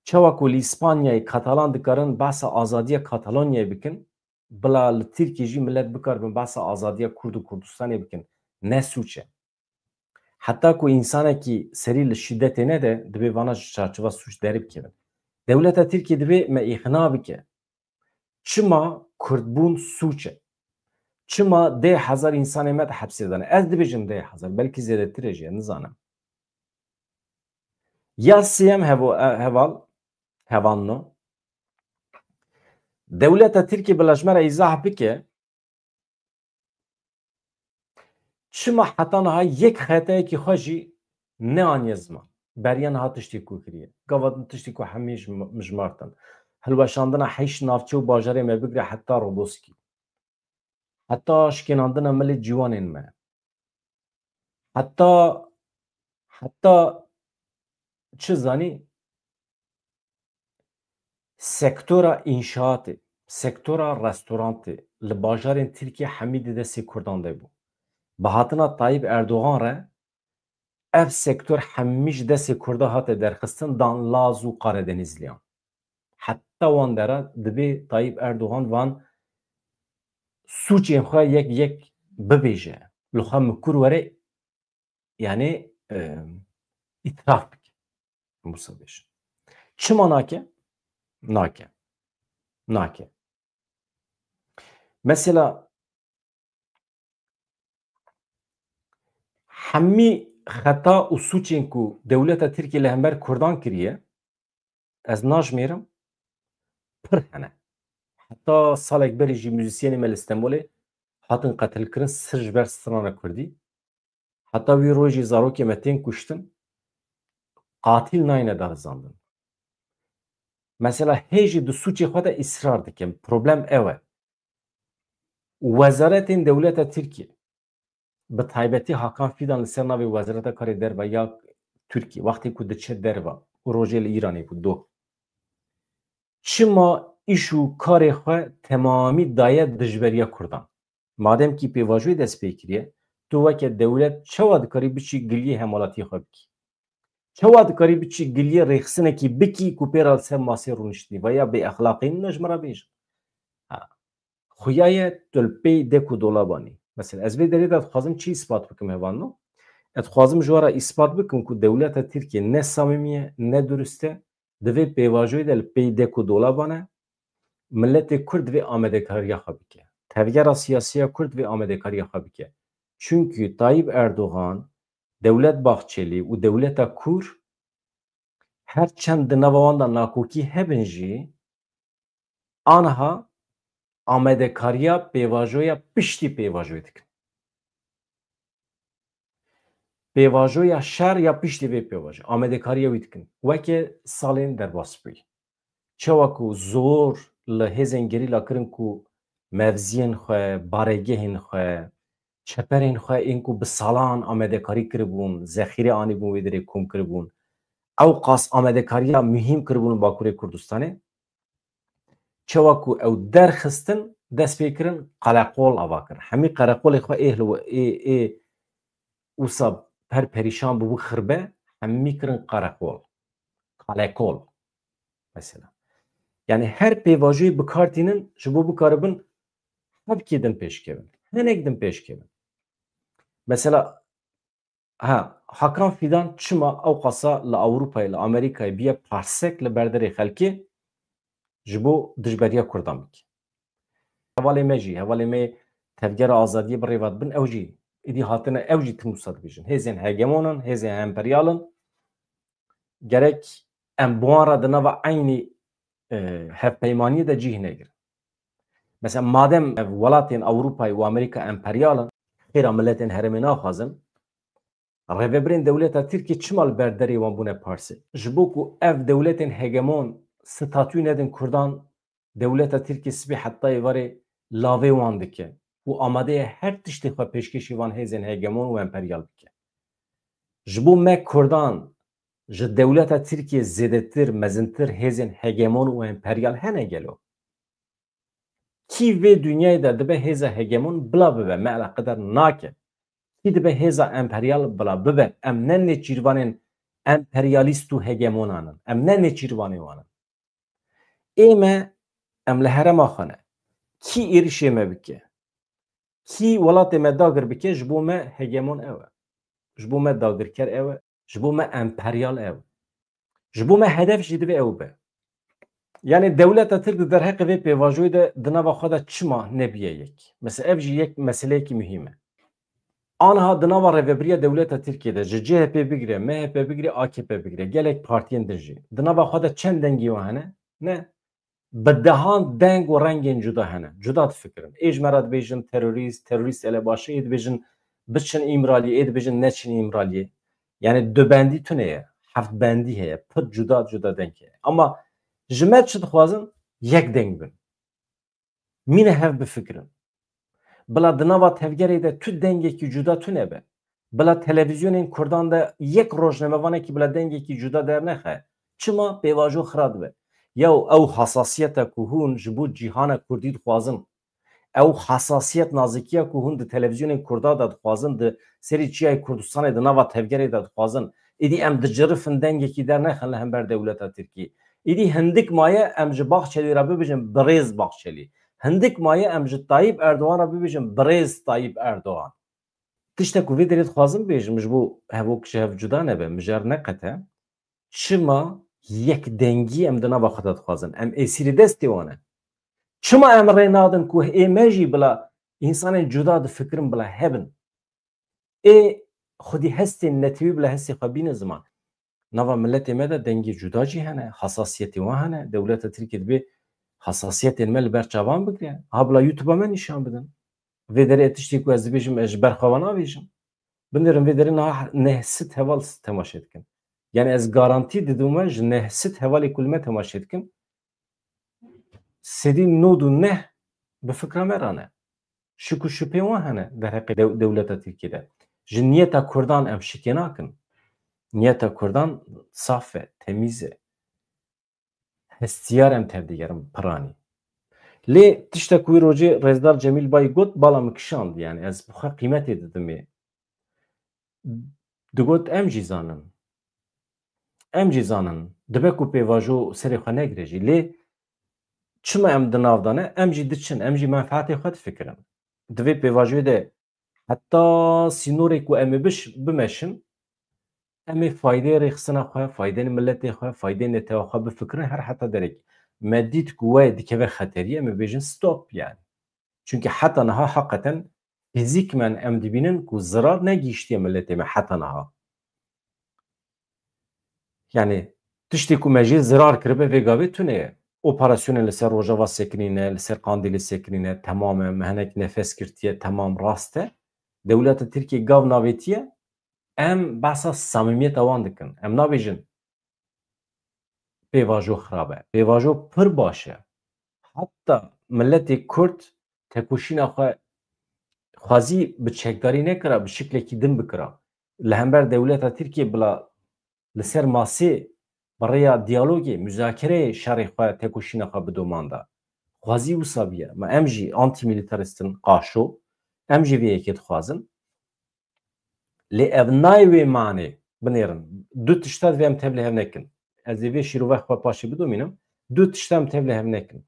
Çawa ku li Îspanyayê Katalan dikarin behsa azadiya Katalonyayê bikin, bila li Tirkiyê jî milet bikaribin behsa azadiya Kurd û Kurdistanê bikin, ne sûc e? Heta ku însanekî serî li şîdetê nede, divê vana ji çarçova sûc derî bikevin. Dewleta Tirkiyê divê me îqna bike. Çima Kurdbûn sûc e? Çima deh hezar însanê me di hepsê de ne? Ez dibêjim deh hezar, belkî zêdetir e jî, nizanim. Ya sêyem hevo-, e, heval, hevalno. Dewleta Tirkiyê bila ji me re îzah bike, çima heta niha yek xetayekî xwe jî neaniye ziman. Beriya niha tiştê ku kiriye. Gava din tiştê ku hemî ji-, mijmartin. Hilweşandina heşt navçe û bajarê me bigire heta Roboskî. Heta şikênandina milê ciwanên me. Heta, heta çi zanî, sektora înşaatê, sektora restorantê li bajarên Tirkiye hemî di destê Kurdan de bû. Bi hatina Tayyip Erdogan re ev sektor hemî ji destê Kurda hate derxistin, dan Laz û Karadenizliyan. Heta wan dera divê Tayyip Erdogan van sûcên xwe yek yek bibêje. Li xwe mikur were, yani, e, îtiraf bike. Wisa bêjin. Çima nake? Nake. Nake. Mesela, hemî xeta û sûcên ku dewleta Tirkiyê li hember Kurdan kiriye, ez najmêrim, pir hene. Heta salek berê jî muzîsyenê me li Stenbolê hatin qetilkirin, sir ji ber strana Kurdî. Heta wî rojî zarokê me tên kuştin, qatîl nayne darizandin. Mesela hê jî di sûcê xwe de îsrar dikin. Problem ew e. Wezaretên dewleta Tirkiyê, bi taybetî Hakan Fidan li ser navê Wezareta Karê Derve ya Tirkiyê, wextê ku diçe derve û rojê li Îranê bû, doh. Çima îş û karê xwe temamî daye dijberiya Kurdan? Madem kî pêvajoyê dest pê kiriye, tu weke dewlet çawa dikarî biçî giliyê hemwelatiyê xwe bikî? Çawa dikarî biçî giliyê rêxistinekî bikî ku pê re li ser masê rûniştî? Veya bêexlaqî ne ji min re bêjin. Ha. Xuya ye tu li pey dek û dolaban î. Mesela ez vê derê de dixwazim çi îspat bikim hevalno? Ez dixwazim ji we re îspat bikim ku dewleta Tirkiye ne samîmî ye, ne durust e, di vê pêvajoyê de li pey dek û dolaban e, miletê Kurd divê amadekariya xwe bike. Tevgera siyasî ya Kurd divê amadekariya xwe bike. Çunkî Tayyip Erdogan, Dewlet Bahçelî û dewleta kûr her çend di nava wan de nakokî hebin jî, aniha amadekariya pêvajoya piştî pêvajoyê dikin. Pêvajoya şer ya piştî vê pêvajoyê amadekariya wî dikin. Weke salên derbas bûyî. Çawa ku zor li hêzên gerîla kirin ku mevziyên xwe, baregehên xwe, çeperên xwe ên ku bi salan amadekarî kiribûn, zexîre anîbûn wê derê kom kiribûn. Ew qas amadekariya muhîm kiribûn li Bakurê Kurdistanê. Çawa ku ew derxistin, dest pê kirin qereqol ava kirin. Hemî qereqolê xwe ê hil-, ê, ê wisa per perîşan bûbû xirbe, hemî kirin qereqol. Kalekol. Mesela. Yani her pêvajoyê bi kar tînin ji bo bikaribin hevkê din pêşkevin. Hinek din pêşkevin. Mesela, ha, Hakan Fidan çima ew qasa li Ewropayê, li Amerîkayê biye parsek li berderê xelkê ji bo dijberiya Kurdan bike? Hevalê me jî, hevalê me tevgera azadiyê bi rê ve dibin, ew jî êdî hatine, ew jî tim wisa dibêjin. Hêzên hegemonin, hêzên emperyalin, gerek em bi wan re di nava eynî, e, hevpeymaniyê de cih negirin. Mesela madem ev welatên Ewropayê û Amerîka emperyal in, xêra miletên herêmê naxwazin, rêvebirên dewleta Tirkiyê çima li ber derê wan bûne parsê? Ji bo ku ev dewletên hegemon statûyê nedin Kurdan, dewleta Tirkiyê sibê heta êvarê lavê wan dike û amade ye her tiştê xwe pêşkêşî van hêzên hegemon û emperyal bike. Ji bo me Kurdan ji dewleta Tirkiyê zêdetir, mezintir hêzên hegemon û emperyal hene gelo? Kî vê dinyayê de dibe hêza hegemon bila bibe, me eleqedar nake. Kî dibe hêza emperyal bila bibe? Em ne nêçîrvanên emperyalîst û hegemonan in. Em ne nêçîrvanê wan in. Ê me, em li herêma xwe ne. Kî êrişê me bike? Kî welatê me dagir bike, ji bo me hegemon ew e. Ji bo me dagirker ew e. Ji bo me emperyal ew e. Ji bo me hedef jî divê ew be. Yani dewleta Tirk di derheqê vê pêvajoyê de di nava xwe de çima nebiye yek? Mesela ev jî yek meseleyekî muhîm e. Aniha di nava rêvebiriya dewleta Tirkiyê de ji C H P bigire, M H P bigire, A K P bigire, gelek partiyên din jî. Di nava xwe de çend dengî wan hene? Ne. Bi dehan deng û rengên cuda hene. Cuda difikirin. Ê ji me re dibêjin terorîst, terorîst elebaşe, ê dibêjin biçin Îmraliyê, ê dibêjin neçin Îmraliyê. Yani dubendî tune ye. Heft bendî heye. Pir cuda cuda deng heye. Ama ji me çi dixwazin? Yek deng bin. Mîne hev bifikirin. Bila di nava tevgerê de tu dengekî cuda tune be. Bila televîzyonên Kurdan de yek rojnamevanekî bila dengekî cuda dernexe. Çima? Pêvajo xira dibe. Yaw ew hasasiyeta ku hûn ji bo cîhana Kurdî dixwazin, ew hasasiyet nazikiya ku hûn di televîzyonên Kurda de dixwazin, di serî çiyayê Kurdistanê di nava tevgerê de dixwazin, êdî em dicirifin dengekî dernexin li hember dewleta Tirkî. Êdî hindik maye em ji Baxçelî re bibêjin birêz Baxçelî. Hindik maye em ji Tayyip Erdogan re bibêjin birêz Tayyip Erdogan. Tiştek ku vê derê dixwazim bêjim, ji bo hevok ji hev cuda nebe, mijar neqete. Çima yek dengî em di nava xwe de dixwazin? Em êsîrî destê wan e. Çima em rê nadin ku ê me jî bila însanên cuda difikirin bila hebin? Ê xwedî hestên netewî bila hestê xwe bîne ziman. Nava miletê me de dengê cuda jî hene, hasasiyetê wan hene. Dewleta Tirkiyê dibê hasasiyetên me li ber çavan bigire. Ha bila YouTube-a me nîşan bidin. Vê derê tiştê ku ez dibêjim, ez ji ber xwe ve navêjim. Binêrin vê derê niha neh sed heval temaşe dikin. Yani ez garantî didim we ji neh sed hevalê ku li me temaşe dikin, sedî nod û neh bi fikra me re ne. Şik û şubhê wan hene derheqê dew-, dewleta Tirkiyê de. Ji niyeta Kurdan em şikê nakin. Niyeta Kurdan saf e, temîz e. Hestiyar em tevdigerin piranî. Lê tiştek wî rojê Rêzdar Cemîl Bay got, bala min kişand, yani ez bi xwe qîmetê didimê. Digot, em jî zanin. Em jî zanin. Dibe ku pêvajo serê xwe negire jî. Lê çima em di nav de ne? Em jî diçin, em jî menfeetê xwe difikirin. Di vê pêvajoyê de heta sînorê ku em ê biş-, bimeşin, em ê faydeyê rêxistina xwe, faydeyên miletê xwe, faydeyên netewa xwe bifikirin her heta derekî. Me dît ku we dikeve xeteriyê, em ê bêjin stop yani. Çunke heta niha heqeten fîzîkmen em dibînin ku zirar negihîştiye miletê me heta niha. Yani tiştê ku me jê zirar kiribe vê gavê tune ye. operasyonên li ser Rojava sekinîne, li ser Qandîlê sekinîne, temam e, me hinek nefes girtiye, temam rast e. Dewleta Tirkiyê gav navêtiye, em behsa samîmiyeta wan dikin. Em nabêjin pêvajo xirab e. Pêvajo pir baş e. Heta miletê Kurd tekoşîna xwe xwezî bi çekdarî nekira, bi şiklekî din bikira. Li hember dewleta Tirkiyê bila li ser masê bi rêya diyalogê, muzakereyê şerê xwe, tekoşîna xwe bi doman da. Xwezî wisa biye. Ma em jî antîmîlîtarîst in, qaşo. Em jî vê yekê dixwazin. Lê ev nayê wê manê. Binêrin. Du tişta divê em tevlî hev nekin. Ez ê vê şîrove xwe paşê bidomînim. Du tişta em tevlî hev nekin.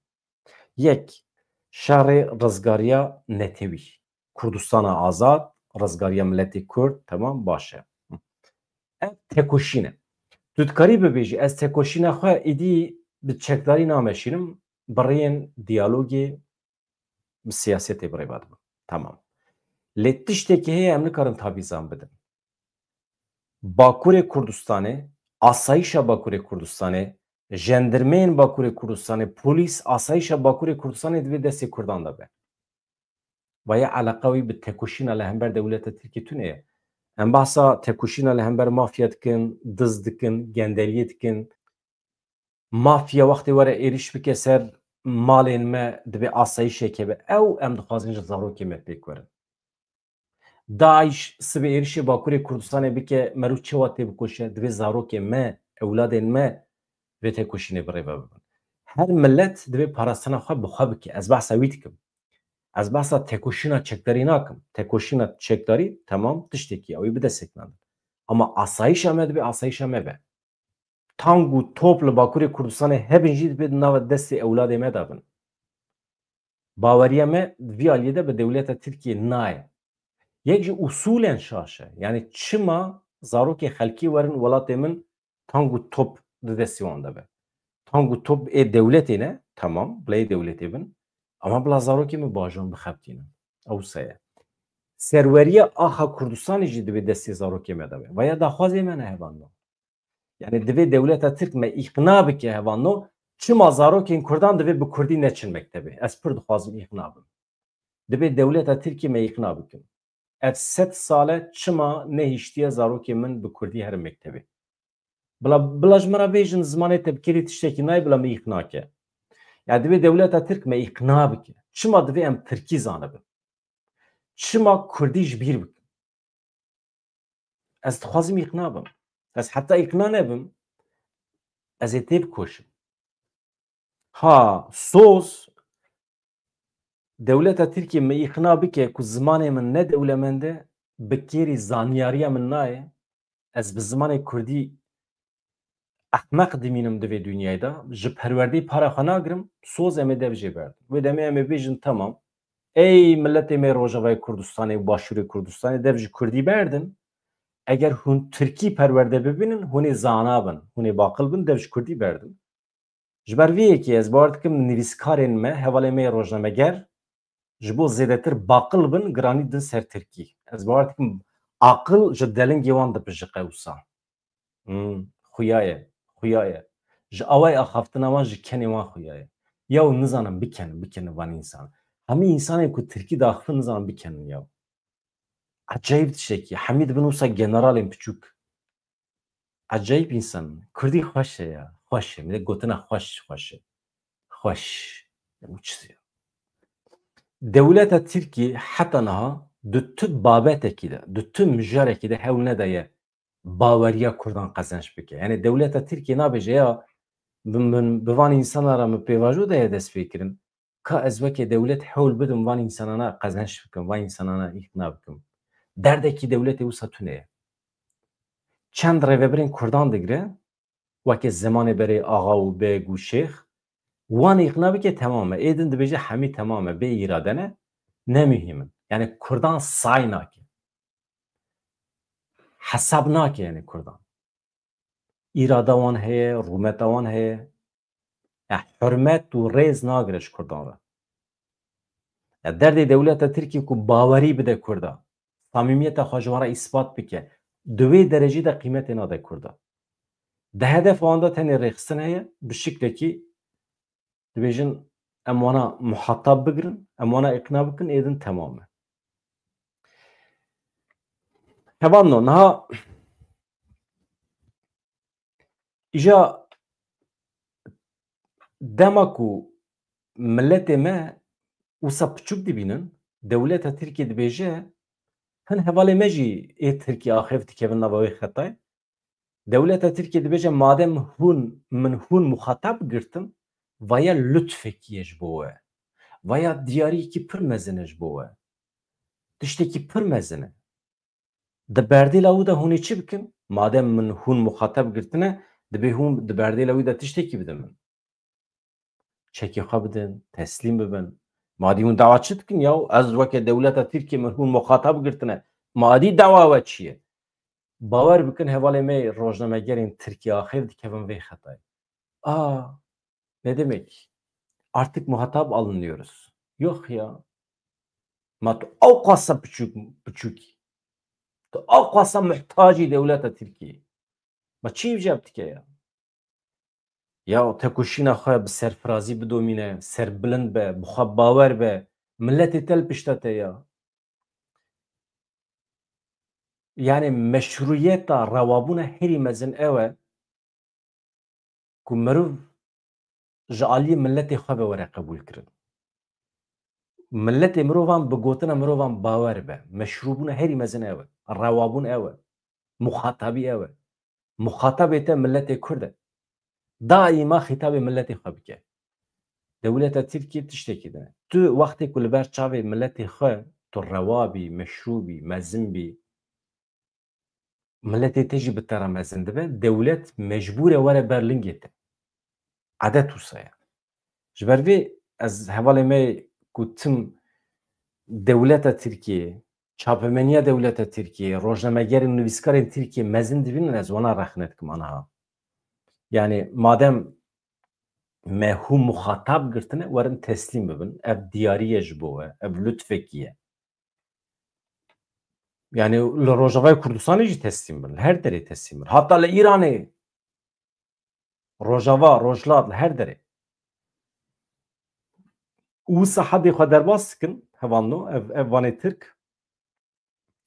Yek, şerê rizgariya netewî. Kurdistana azad, rizgariya miletê Kurd, temam, baş e. Ev tekoşîn e. Tu dikarî bibêjî, ez tekoşîna xwe êdî bi çekdarî nameşînim, bi rêyên diyalogê, bi siyasetê bi rê ve dibim. Tamam. Lê tiştekî heye em nikarin tavîzan bidin. Bakurê Kurdistanê, asayîşa Bakurê Kurdistanê, jendirmeyên Bakurê Kurdistanê, polîs, asayîşa Bakurê Kurdistanê divê destê Kurdan de be. Vaya eleqa wî bi tekoşîna li hember dewleta Tirkiyê tune ye. Em behsa tekoşîna li hember mafya dikin, diz dikin, gendeliyê dikin. Mafya wextê were êrîş bike ser malên me, divê asayîşek hebe. Ew em dixwazin ji zarokê me pêk werin. DAIŞ sibê êrişê Bakurê Kurdistanê bike, meriv çawa tê bikoşe, divê zarokê me, ewladên me vê tekoşînê bi rê ve bibin. Her milet divê parastina xwe bi xwe bike. Ez behsa wî dikim. Ez behsa tekoşîna çekdarî nakim. Tekoşîna çekdarî, temam, tiştekî ye, ew ê bide sekinandin. Ama asayîşa me divê asayîşa me be. Tang û top li Bakurê Kurdistanê hebin jî divê di nava destê ewladê me de bin. Baweriya me vî aliyê de bi dewleta Tirkiyê nayê. Yek ji usûlên şaş e. Yani çima zarokê xelkê werin welatê min tang û top di destê wan de be? Tang û top ê dewletê ne, temam, bila ê dewletê bin. Ama bila zarokê min bajon bixebitînin. Ew se ye. Serweriya axa Kurdistanê jî divê destê zarokê me de be. Vaya daxwazê me ne hevalno. Yani divê dewleta Tirk me îqna bike hevalno, çima zarokên Kurdan divê bi Kurdî neçin mektebê? Ez pir dixwazim îqna bim. Divê dewleta Tirkiyê me îqna bikin. Ev sed sal e çima nehiştiye zarokê min bi Kurdî herin mektebê? Bila, bila ji min re bêjin zimanê te bi kêlî tiştekî nayê, bila min îqna ke. Ya divê dewleta Tirk me îqna bike. Çima divê em Tirkî zanibin? Çima Kurdî ji bîr bikin? Ez dixwazim îqna bim. Ez heta îqna nebim, ez ê têbikoşim. Ha, soz, dewleta Tirkiyê me îqna bike ku zimanê min ne dewlemend e, bi kêrî zanyariya min nayê, ez bi zimanê Kurdî ehmeq dimînim di vê dinyayê de, ji perwerdeyê para xwe nagirim, soz em ê dev jê berdin. Wê demê em ê bêjin, temam, ey miletê me Rojavayê Kurdistanê û Başûrê Kurdistanê, dev ji Kurdî berdin. Eger hûn Tirkî perwerde bibînin, hûn ê zana bin, hûn ê baqil bin, dev ji Kurdî berdin. Ji ber vê yekê ez bawer dikim nivîskarên me, hevalên me yê rojnameger ji bo zêdetir baqil bin, giranî din ser Tirkî. Ez bawer dikim aqil ji delingê wan dipijiqe wisa. Hmm, xuya ye, xuya ye. Ji awayê axaftina wan, ji kenê wan xuya ye. Yaw nizanin bikenin, bikenin van însan. Hemî însanên ku Tirkî diaxifin nizanin bikenin yaw. Ecayîb tiştekî. Hemî dibin wisa generalên piçûk. Ecayîb însan. Kurdî xweş e ya. Xweş e. Millet gotina xweş, xweş e. Xweş. Ya bu çi ya? Dewleta Tirkiyê heta niha di tu babetekî de, di tu mijarekî de hewl nedaye baweriya Kurdan qezenç bike. Yani dewleta Tirkiyê nabêje ya bi, bi, bi van însana re min pêvajo daye destpêkirin. Ka ez weke dewlet hewl bidim van însanana qezenç bikim, van însanana îqna bikim. Derdekî dewletê wisa tune ye. Çend rêvebirên Kurdan digire, weke zemanê berê axa û beg û şêx, wan îqna bike temam e. Ê din dibêje hemî temam e, bê îrade ne, ne muhîm in. Yani Kurdan say nake. Hesab nake yani Kurdan. Îrada wan heye, rûmeta wan heye. Ya hurmet û rêz nagire ji Kurdan re. Ya derdê dewleta Tirkiyê ku bawerî bide Kurda, samîmiyeta xwe ji wan re îspat bike, di wê derecî de qîmetê nade Kurda. Di hedefa wan de tenê rêxistin heye, bi şiklekî Dibêjin em wana muhatab bigirin, em wana îqna bikin, êdin temam e. Hevalno, niha îja dema ku miletê me wisa piçûk dibînin, dewleta Tirkiyê dibêje, hin hevalê me jî ê Tirkiyê axêf dikevin nava wê xetayê. Dewleta Tirkiyê dibêje, madem hûn, min hûn muxatab girtin, vaya lutfekî ye ji bo we. Vaya diyariyekî pir mezin e ji bo we. Tiştekî pir mezin e. Di berdêla wî de hûn ê çi bikin? Madem min hûn muxatab girtine, dibê hûn di berdêla wî de tiştekî bidin min. Çekê xwe bidin, teslîm bibin. Ma dî hûn dawa çi dikin ya? Ez weke dewleta Tirkiyê min hûn muxatab girtine. Ma dî dawa we çi ye? Bawer bikin, hevalê me rojnamegerên Tirkiyê axêf dikevin vê xetayê. A, ne demek? Artık muhatap alınıyoruz. Yok ya. Ma tu ew qasa piçûk, piçûkî. Tu ew qasa muhtacî dewleta Tirkiyê. Ma çi îvca dike ya? Ya tekoşîna xwe bi serfirazî bidomîne, serbilind be, bi xwe bawer be, miletê te li pişta te ya. Yani meşrûyeta rewabûna herî mezin ew e ku mirov ji aliyê miletê xwe ve were qebûl kirin. Miletê mirovan bi gotina mirovan bawer be. Meşrûbûna herî mezin ew e. Rewabûn ew e. Muxatabî ew e. Muxatabê te miletê Kurd e. Daîma xîtabê miletê xwe bike. Dewleta Tirkiyê tiştekî din e. Tu wextê ku li ber çavê miletê xwe tu rewa bî, meşrû bî, mezin bî, miletê te jî bi te re mezin dibe, dewlet mecbûr e were ber lingê te. Edet wisa ye. Ji ber vê ez hevalê me ku tim dewleta Tirkiyê, çapemeniya dewleta Tirkiyê, rojnamegerên nivîskarên Tirkiyê mezin dibînin, ez wana rexne dikim aniha. Yani madem me hûn muxatab girtine, werin teslîm bibin. Ev diyarî ye ji bo we, ev lutfekî ye. Yani li Rojavayê Kurdistanê jî teslîm bin, li her derê teslîm bin. Hata li Îranê, Rojava, Rojhilat, li her derê. Û wisa hedê xwe derbas dikin, hevalno, ev, ev vanê Tirk,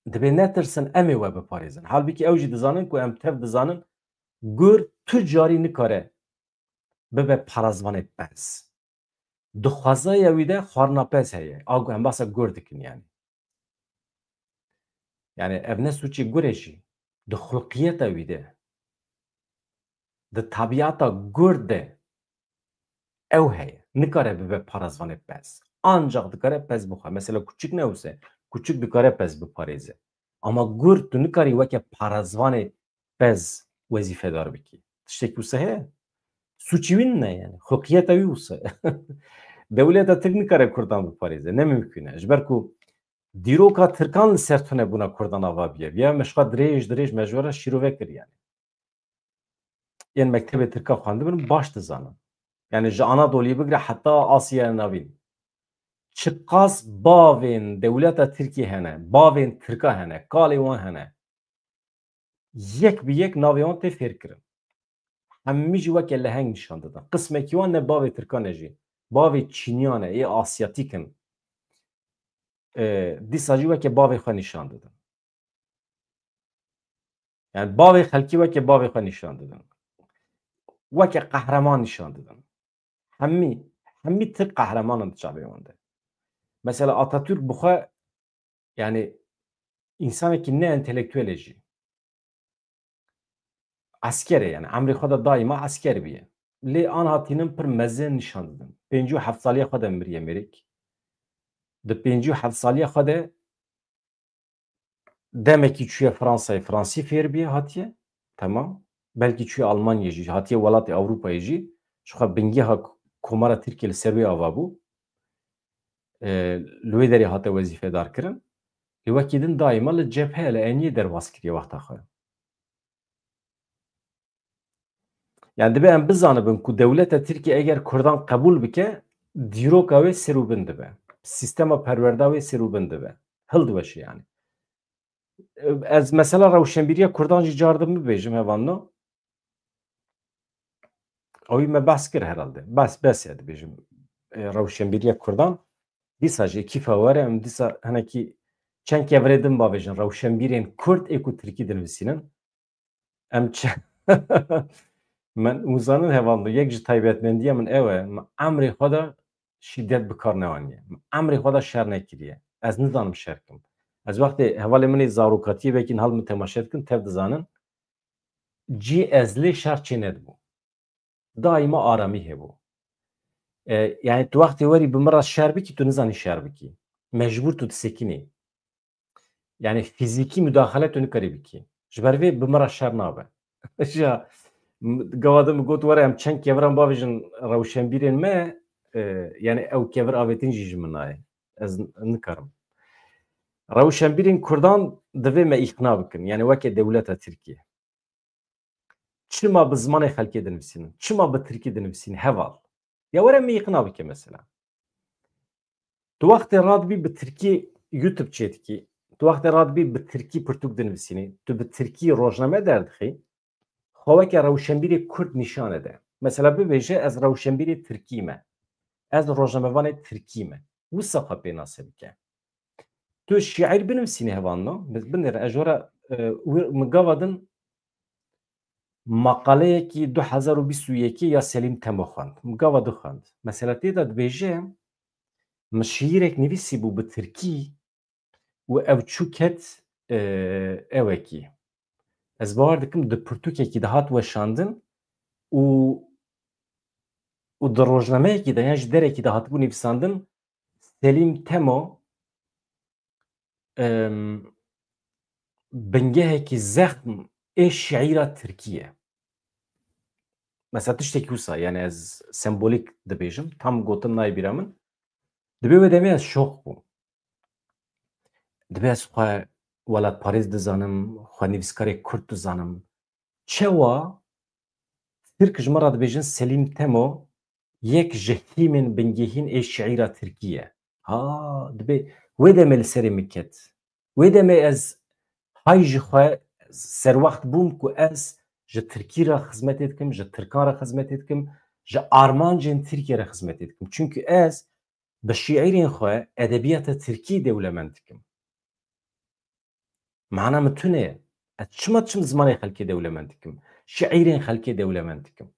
dibê netirsin, em ê we biparêzin. Halbûkî ew jî dizanin ku em tev dizanin, gur tu carî nikare bibe parazvanê pez. Di xwezaya wî de xwarina pez heye. A gu-, em behsa gur dikin yani. Yani ev ne sûcê gur e jî. Di xulqiyeta wî de, di tabiata gur de ew heye. Nikare bibe parazvanê pez. Ancak dikare pez bixwe. Mesela kuçik ne wisa. Kuçik dikare pez biparêze. Ama gur tu nikarî weke parazvanê pez wezîfedar bikî. Tiştekî wisa heye? Sûcî wî ne yani. Xulqiyeta wî wisa ye. Dewleta Tirk nikare Kurdan biparêze. Ne mimkûn e. Ji ber ku dîroka Tirkan li ser tune bûna Kurdan ava bûye. Viya me ji xwe dirêj dirêj me ji we re şîrove kir yani. Yên mektebê Tirka xwendibin baş dizanin. Yani ji Anadoluyê bigire heta Asyaya Navîn. Çiqas bavên dewleta Tirkiyê hene, bavên Tirka hene, kalê wan hene. Yek bi yek navê wan tê fêr kirin. Hemî jî weke leheng nîşan didin. Qismekî wan ne bavê Tirkan e jî. Bavê Çîniyan e, ê Asyatîk in. E, dîsa jî weke bavê xwe nîşan didin. Yani bavê xelkî weke bavê xwe nîşan didin. Weke qehreman nîşan didin. Hemî, hemî Tirk qehreman in di çavê wan de. Mesela Atatürk bi xwe, yani, însanekî ne entelektuel e jî. Esker e, yani, emrê xwe de daîma esker bûye. Lê aniha tînin pir mezin nîşan didin. Pêncî û heft saliya xwe de miriye mêrik. Di pêncî û heft saliya xwe de demekî çûye Fransayê, fransî fêr bûye, hatiye. Temam. Belkî çûye Almanyayê jî, hatiye welatê Ewropayê jî. Ji xwe bingeha Komara Tirkiyê li ser wê ava bû. E, li wê derê hate wezîfedar kirin. Lê wekî din daîma li cepheye, li eniyê derbas kiriye wexta xwe. Yani dibe em bizanibin ku dewleta Tirkiyê eger Kurdan qebûl bike, dîroka wê ser û bin dibe. Sîstema perwerda wê ser û bin dibe. Hildiweşe yani. Ez mesela rewşenbîriya Kurdan jî car din bibêjim, hevalno. Ew me behs kir herhalde. Bes, bes e dibêjim. E, rewşenbîriya Kurdan. Dîsa jî kîfa were, em dîsa hinekî çend kevirê din bavêjin. Rewşenbîrên Kurd ê ku Tirkî dinivîsînin. Em çi-, min, hûn zanin hevalno, yek ji taybetmendiya min ew e. Min emrê xwe de şîdet bi kar neaniye. Min emrê xwe de şer nekiriye. Ez nizanim şer kim. Ez wextê hevalê min ê zarokatiyê belkî niha li min temaşe dikin, tev dizanin. Cî ez lê şer çê nedibû. Daîma aramî hebû. E, yani tu wextê werî bi min re şer bikî, tu nizanî şer bikî. Mecbûr tu disekinî. Yani fizîkî mudaxele tu nikarî bikî. Ji ber vê bi min re şer nabe. Ya, m-, gava din min got, were em çend keviran bavêjin rewşenbîrên me, e, yani ew kevir avêtin jî ji min nayê. Ez n-, nikarim. Rewşenbîrên Kurdan divê me îqna bikin. Yani weke dewleta Tirkiye. Çima bi zimanê xelkê dinivîsînin? Çima bi tirkî dinivîsînin? Heval. Ya were min îqna bike mesela. Tu wextê radibî bi tirkî YouTube çêdikî, tu wextê radibî bi tirkî pirtûk dinivîsînî, tu bi tirkî rojname derdixî, xwe weke rewşenbîrê Kurd nîşane de. Mesela bibêje, ez rewşenbîrê Tirkî me. Ez rojnamevanê Tirkî me. Wisa xwe pênase bike. Tu şîîr binivîsînî hevalno, bi-, binêre, ez ji we re, e, wir-, min gava din maqaleyekî du hezar û bîst û yekê ya Selîm Temo xwend. Min gava du xwend. Mesela tê de dibêje, min şîîrek nivîsî bû bi tirkî û ew çû ket, e, ewekî. Ez bawer dikim di pirtûkekî de hat weşandin û, û di rojnameyekî de yan ji derekî de hatibû nivîsandin, Selîm Temo, em, bingehekî zexm ê şîîra tirkî ye. Mesela tiştekî wisa, yani ez sembolîk dibêjim, tam gotin nayê bîra min. Dibê wê demê ez şoq bûm. Dibê ez xwe welatparêz dizanim, xwe nivîskarê Kurd dizanim. Çawa Tirk ji min re dibêjin Selîm Temo yek ji hîmên bingehîn ê şîîra tirkî ye? Ha, dibê wê demê li serê min ket. Wê demê ez hay ji xwe serwext bûm ku ez ji tirkî re xizmetê dikim, ji tirkan re xizmetê dikim, ji armancên Tirkiye re xizmetê dikim. Çunku ez bi şîîrên xwe edebiyata tirkî dewlemend dikim. Mana min tune ye. Ez çima çim zimanê xelkê dewlemend dikim? Şîîrên xelkê dewlemend dikim.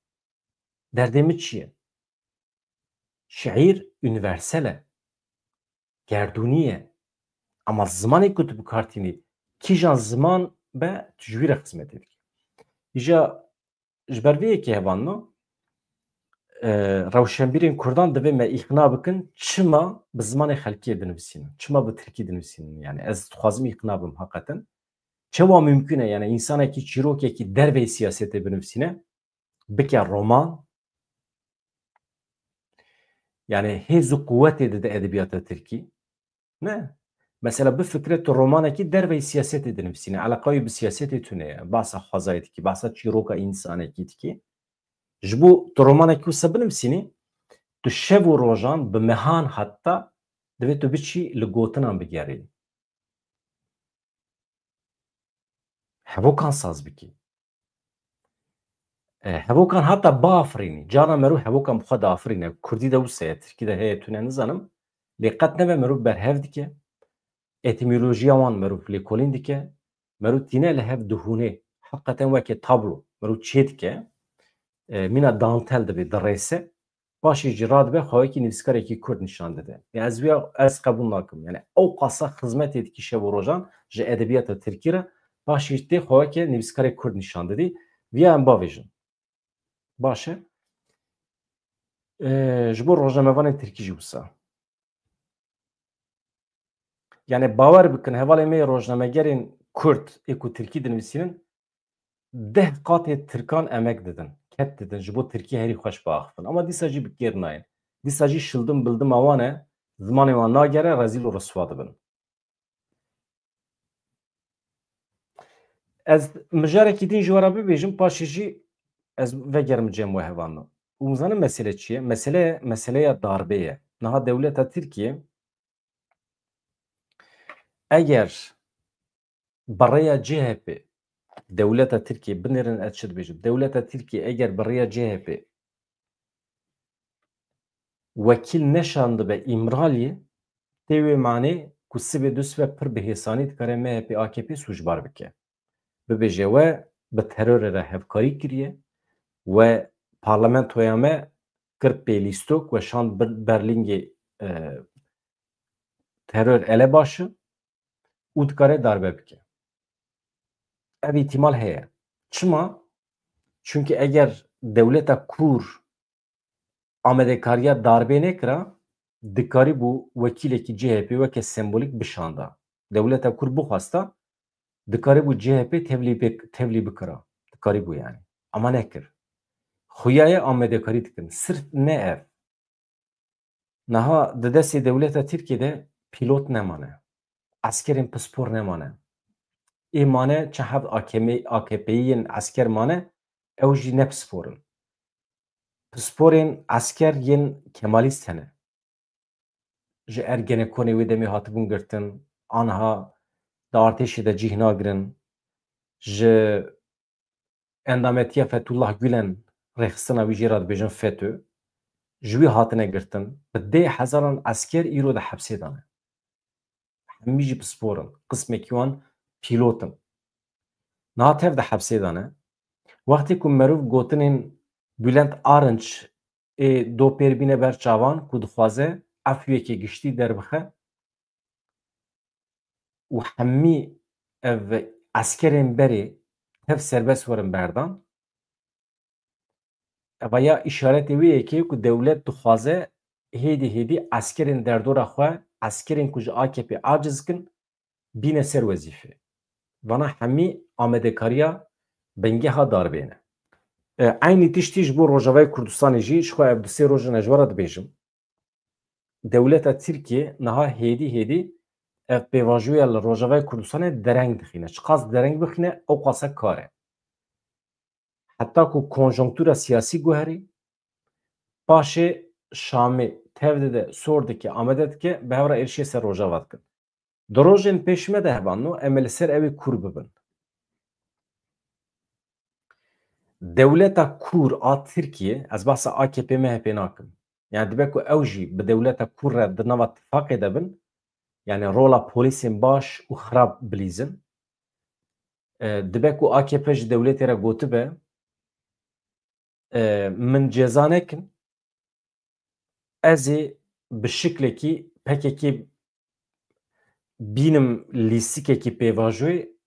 Derdê min çi ye? Şîîr unîversel e. Gerdûnî ye. Ama zimanê ku tu bi kar tînî, kîjan ziman be, tu ji wî re xizmetê dikî. Îja ji ber vê yekê hevalno, e, rewşenbîrên Kurdan divê me îqna bikin, çima bi zimanê xelkê dinivîsînin, çima bi tirkî dinivîsînin. Yani ez dixwazim îqna bim heqeten. Çawa mümkün e, yani însanekî çîrokekî derveyî siyasetê binivîsîne, bike roman, yani hêz û quwetê dide edebiyata tirkî. Ne. Mesela bifikre tu romanekî derveyî siyasetê dinivîsîne, eleqa wî bi siyasetê tune ye. Bahsa xwezayê dikî, bahsa çîroka însanekî dikî. Ji bo tu romanekî wisa binivîsînî, tu şev û rojan bi mehan hetta divê tu biçî li gotinan bigerî. Hevokan saz bikî. E, hevokan heta biafirînî. Carna merû hevokan bi xwe diafirîne. Kurdî de wisa ye, tirkî de heye, tune nizanim. Lê qet nebe merû berhev dike. Etîmolojiya wan merû lêkolîn dike. Merû tîne li hev dihûnê. Heqeten weke tablo. Merû çê dike. E, mîna dantel dibe, dirêse. Paşê jî radibe xwe wekî nivîskarekî Kurd nîşan dide. Ya ez wiya ez qebûl nakim. Yani ew qasa xizmetê dikî şev û rojan ji edebiyata tirkî re, paşê jî tê xwe weke nivîskarê Kurd nîşan didî. Viya em bavêjin. Baş e. Ee, ji bo rojnamevanên tirkî jî wisa. Yani bawer bikin, hevalê me yê rojnamegerên Kurd ê ku tirkî dinivîsînin, deh qatê tirkan emek didin, ked didin, ji bo tirkî herî xweş biaxifin. Ama dîsa jî bi kêr nayên. Dîsa jî şildim bildima wan e, zimanê wan nagere, rezîl û riswa dibin. Ez mijarekî din ji we re bibêjim, paşê jî ez vegerim cem we hevalno. Û zanin mesele çi ye? Mesele, meseleya darbê ye. Niha dewleta Tirkiye eger bi rêya C H P, dewleta Tirkiye, binêrin ez çi dibêjim, dewleta Tirkiye eger bi rêya C H P wekîl neşandibe Îmraliyê, tê wê manê ku sibê du sibe pir bi hêsanî dikare M H P A K P sûcbar bike. Bibêje we bi terorê re hevkarî kiriye, we parlamentoya me kir pêlîstok, we şand Ber-, Berlîngê, e, teror elebaşi û dikare darbe bike. Ev îhtimal heye. Çima? Çunke eger dewleta kûr amadekariya darbê nekira, dikarîbû wekîlekî C H P weke sembolîk bişanda. Dewleta kûr bixwesta, dikarîbû C H P tevlî bik-, tevlî bikira. Dikarîbû yani. Ama nekir. Xuya ye amadekarî dikin. Sirf ne ev. Niha di destê dewleta Tirkiyê de pîlot nemane. Eskerên pispor nemane. Ê mane çend heb A K M, A K P'yî yên esker mane, ew jî ne pispor in. Pisporên esker yên Kemalîst hene. Ji Ergenekonê wê demê hatibûn girtin, aniha di artêşê de cih nagirin. Ji endametiya Fethullah Gulen, rêxistina wî jê re dibêjin FETÖ, ji wî hatine girtin. Bi deh hezaran esker îro di hepsê de ne. Hemî jî pispor in. Qismekî wan pîlot in. Niha tev di hepsê de ne. Wextê ku meriv gotinên Bülent Arınç ê do pêr bîne ber çavan ku dixwaze efûyekê giştî derbixe û hemî ev eskerên berê tev serbest werin berdan. Eva ya îşaretê wê yekê ku dewlet dixwaze hêdî hêdî eskerên derdora xwe, eskerên ku ji A K P aciz dikin, bîne ser wezîfê. Vana hemî amadekariya bingeha darbê ne. E, eynî tiştî ji bo Rojavayê Kurdistanê jî, ji xwe ev du sê roj in ez ji we re dibêjim. Dewleta Tirkiyê niha hêdî hêdî ev pêvajoya li Rojavayê Kurdistanê dereng dixîne. Çiqas dereng bixîne, ew qasa kar e. Heta ku konjonktura siyasî guherî, paşê Şamê tev dide, sor dike, amade dike, bi hev re êrişê ser Rojava dikin. Di rojên pêş me de hevanno, em ê li ser ew ê kûr bibin. Dewleta kûr a Tirkiyê, ez behsa A K P M H P nakim. Yani dibe ku ew jî bi dewleta kûr re di nava tifaqê de bin, yani rola polîsên baş û xirab bilîzin. E, dibe ku A K P ji dewletê re gotibe, e, min ceza nekin, ez ê bi şiklekî P K K bînim lîstikekî pêvajoyê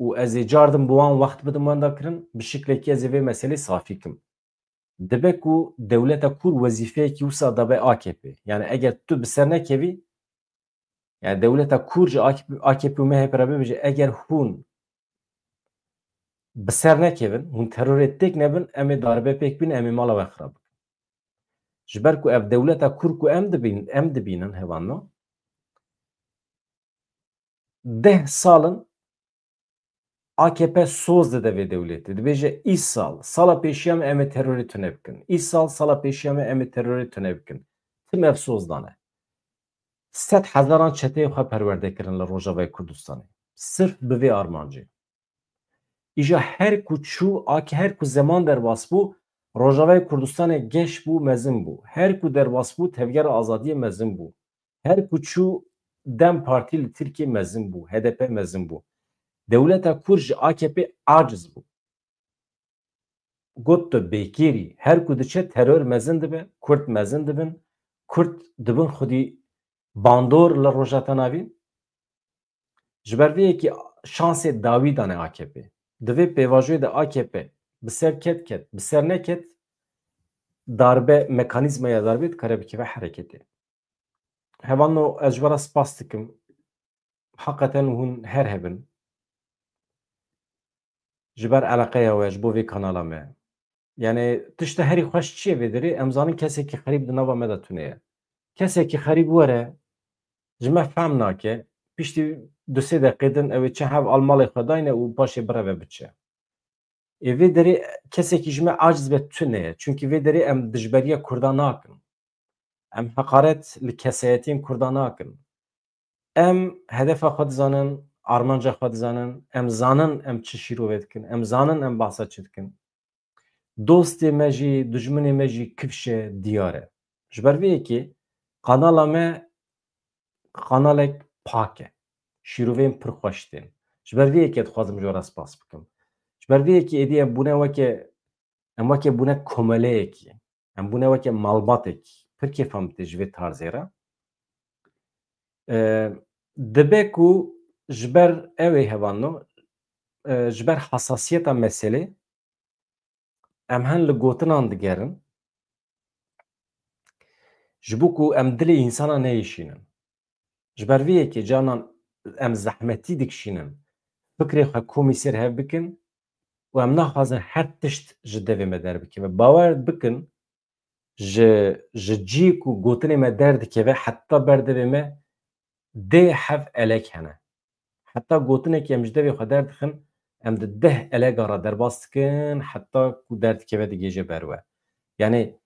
û ez ê cardim bi wan wext bidim wenda kirin, bi şiklekî ez ê vê meselê safî kim. Dibe ku dewleta kûr wezîfeyekî wisa dabe A K P. Yani eger tu bi ser nekevî, yani dewleta kûr ji A K P, A K P û M H P re bibêje, eger hûn bi ser nekevin, hûn terorê têk nebin, em ê darbe pêk bîn, em ê mala we xirab bikin. Ji ber ku ev dewleta kûr ku em dibîn-, em dibînin hevanno, deh sal in A K P soz dide vê dewletê. Dibêje, îsal, sala pêşiya me em ê terorê tune bikin. Îsal, sala pêşiya me em ê terorê tune bikin. Tim ev soz dane. Sed hezaran çeteyê xwe perwerde kirin li Rojavayê Kurdistanê. Sirf bi vê armancê. Îja her ku çû, a ki her ku zeman derbas bû, Rojavayê Kurdistanê geş bû, mezin bû. Her ku derbas bû, tevgera azadiyê mezin bû. Her ku çû, DEM Partî li Tirkiyê mezin bû, H D P mezin bû. Dewleta Kurd ji A K P aciz bû. Got tu bêkêrî, her ku diçe teror mezin dibe, Kurd mezin dibin, Kurd dibin xwedî bandor li Rojheta Navîn. Ji ber vê yekî şansê dawî dane A K P. Di vê pêvajoyê de A K P bi ser ket ket, bi ser neket, darbe, mekanîzmaya darbê dikare bikeve hereketê. Hevalno, ez ji we re spas dikim. Heqeten hûn her hebin. Ji ber eleqeya we, ji bo vê kanala me. Yani tişta herî xweş çi ye vê derê? Em zanin kesekî xerîb di nava me de tune ye. Kesekî xerîb were, ji me fehm nake, piştî du sê deqê din ew ê çi hev al malê xwe dayne û paşê bireve biçe. Ê vê derê kesekî ji me aciz be tune ye. Çunkî vê derê em dijberiya Kurda nakin. Em heqaret li kesayetiyên Kurda nakin. Em hedefa xwe dizanin, armanca xwe dizanin, em zanin em çi şîrove dikin, em zanin em behsa çi dikin. Dostê me jî, dijminê me jî kifş e, diyar e. Ji ber vê yekê kanala me kanalek pak e. Şîroveyên pir xweş tên. Ji ber vê yekê dixwazim ji we re spas bikim. Ji ber vê yekê êdî em bûne weke, em weke bûne komeleyekî. Em bûne weke malbatekî. Pir kêfa min tê ji vê tarzê re. E, dibe ku ji ber ew ê hevalno, e, ji ber hasasiyeta meselê em hin li gotinan digerin, ji bo ku em dilê însana neyişînin. Ji ber vê yekê canan em zehmetî dikişînin, fikrê xwe komî ser hev bikin û em naxwazin her tişt ji devê me derbikeve. Bawer bikin, ji, ji cî ku gotinê me derdikeve heta ber devê me deh heb elek hene. Heta gotinekî em ji devê xwe derdixin, em di deh eleka re derbas dikin, heta ku derdikeve digihêje ber we. Yanî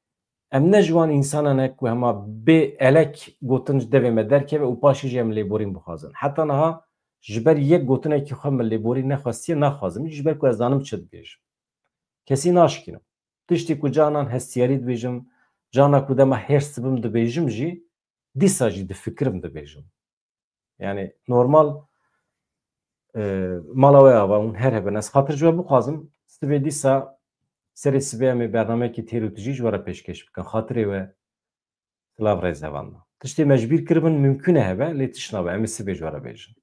em ne ji wan însanan e ku hema bê elek gotin ji devê me derkeve û paşê jî em lêborîn bixwazin. Heta niha ji ber yek gotinekî xwe min lêborîn nexwestiye, naxwazim jî, ji ber ku ez zanim çi dibêjim. Kesî naşkînim. Tiştî ku canan hestiyarî dibêjim, cana ku dema hêrs dibim dibêjim jî, dîsa jî difikirim dibêjim. Yanî normal, e, mala we ava hûn her hebin. Ez xatir ji we bixwazim, sibê dîsa serê sibê em ê bernameyekî têr û tijî ji we re pêşkêş bikin. Xatirê we silav rêz hevalna. Tiştê me ji bîr kiribin mimkûn e hebe, lê tişt nabe. Em ê sibê ji we re bêjin.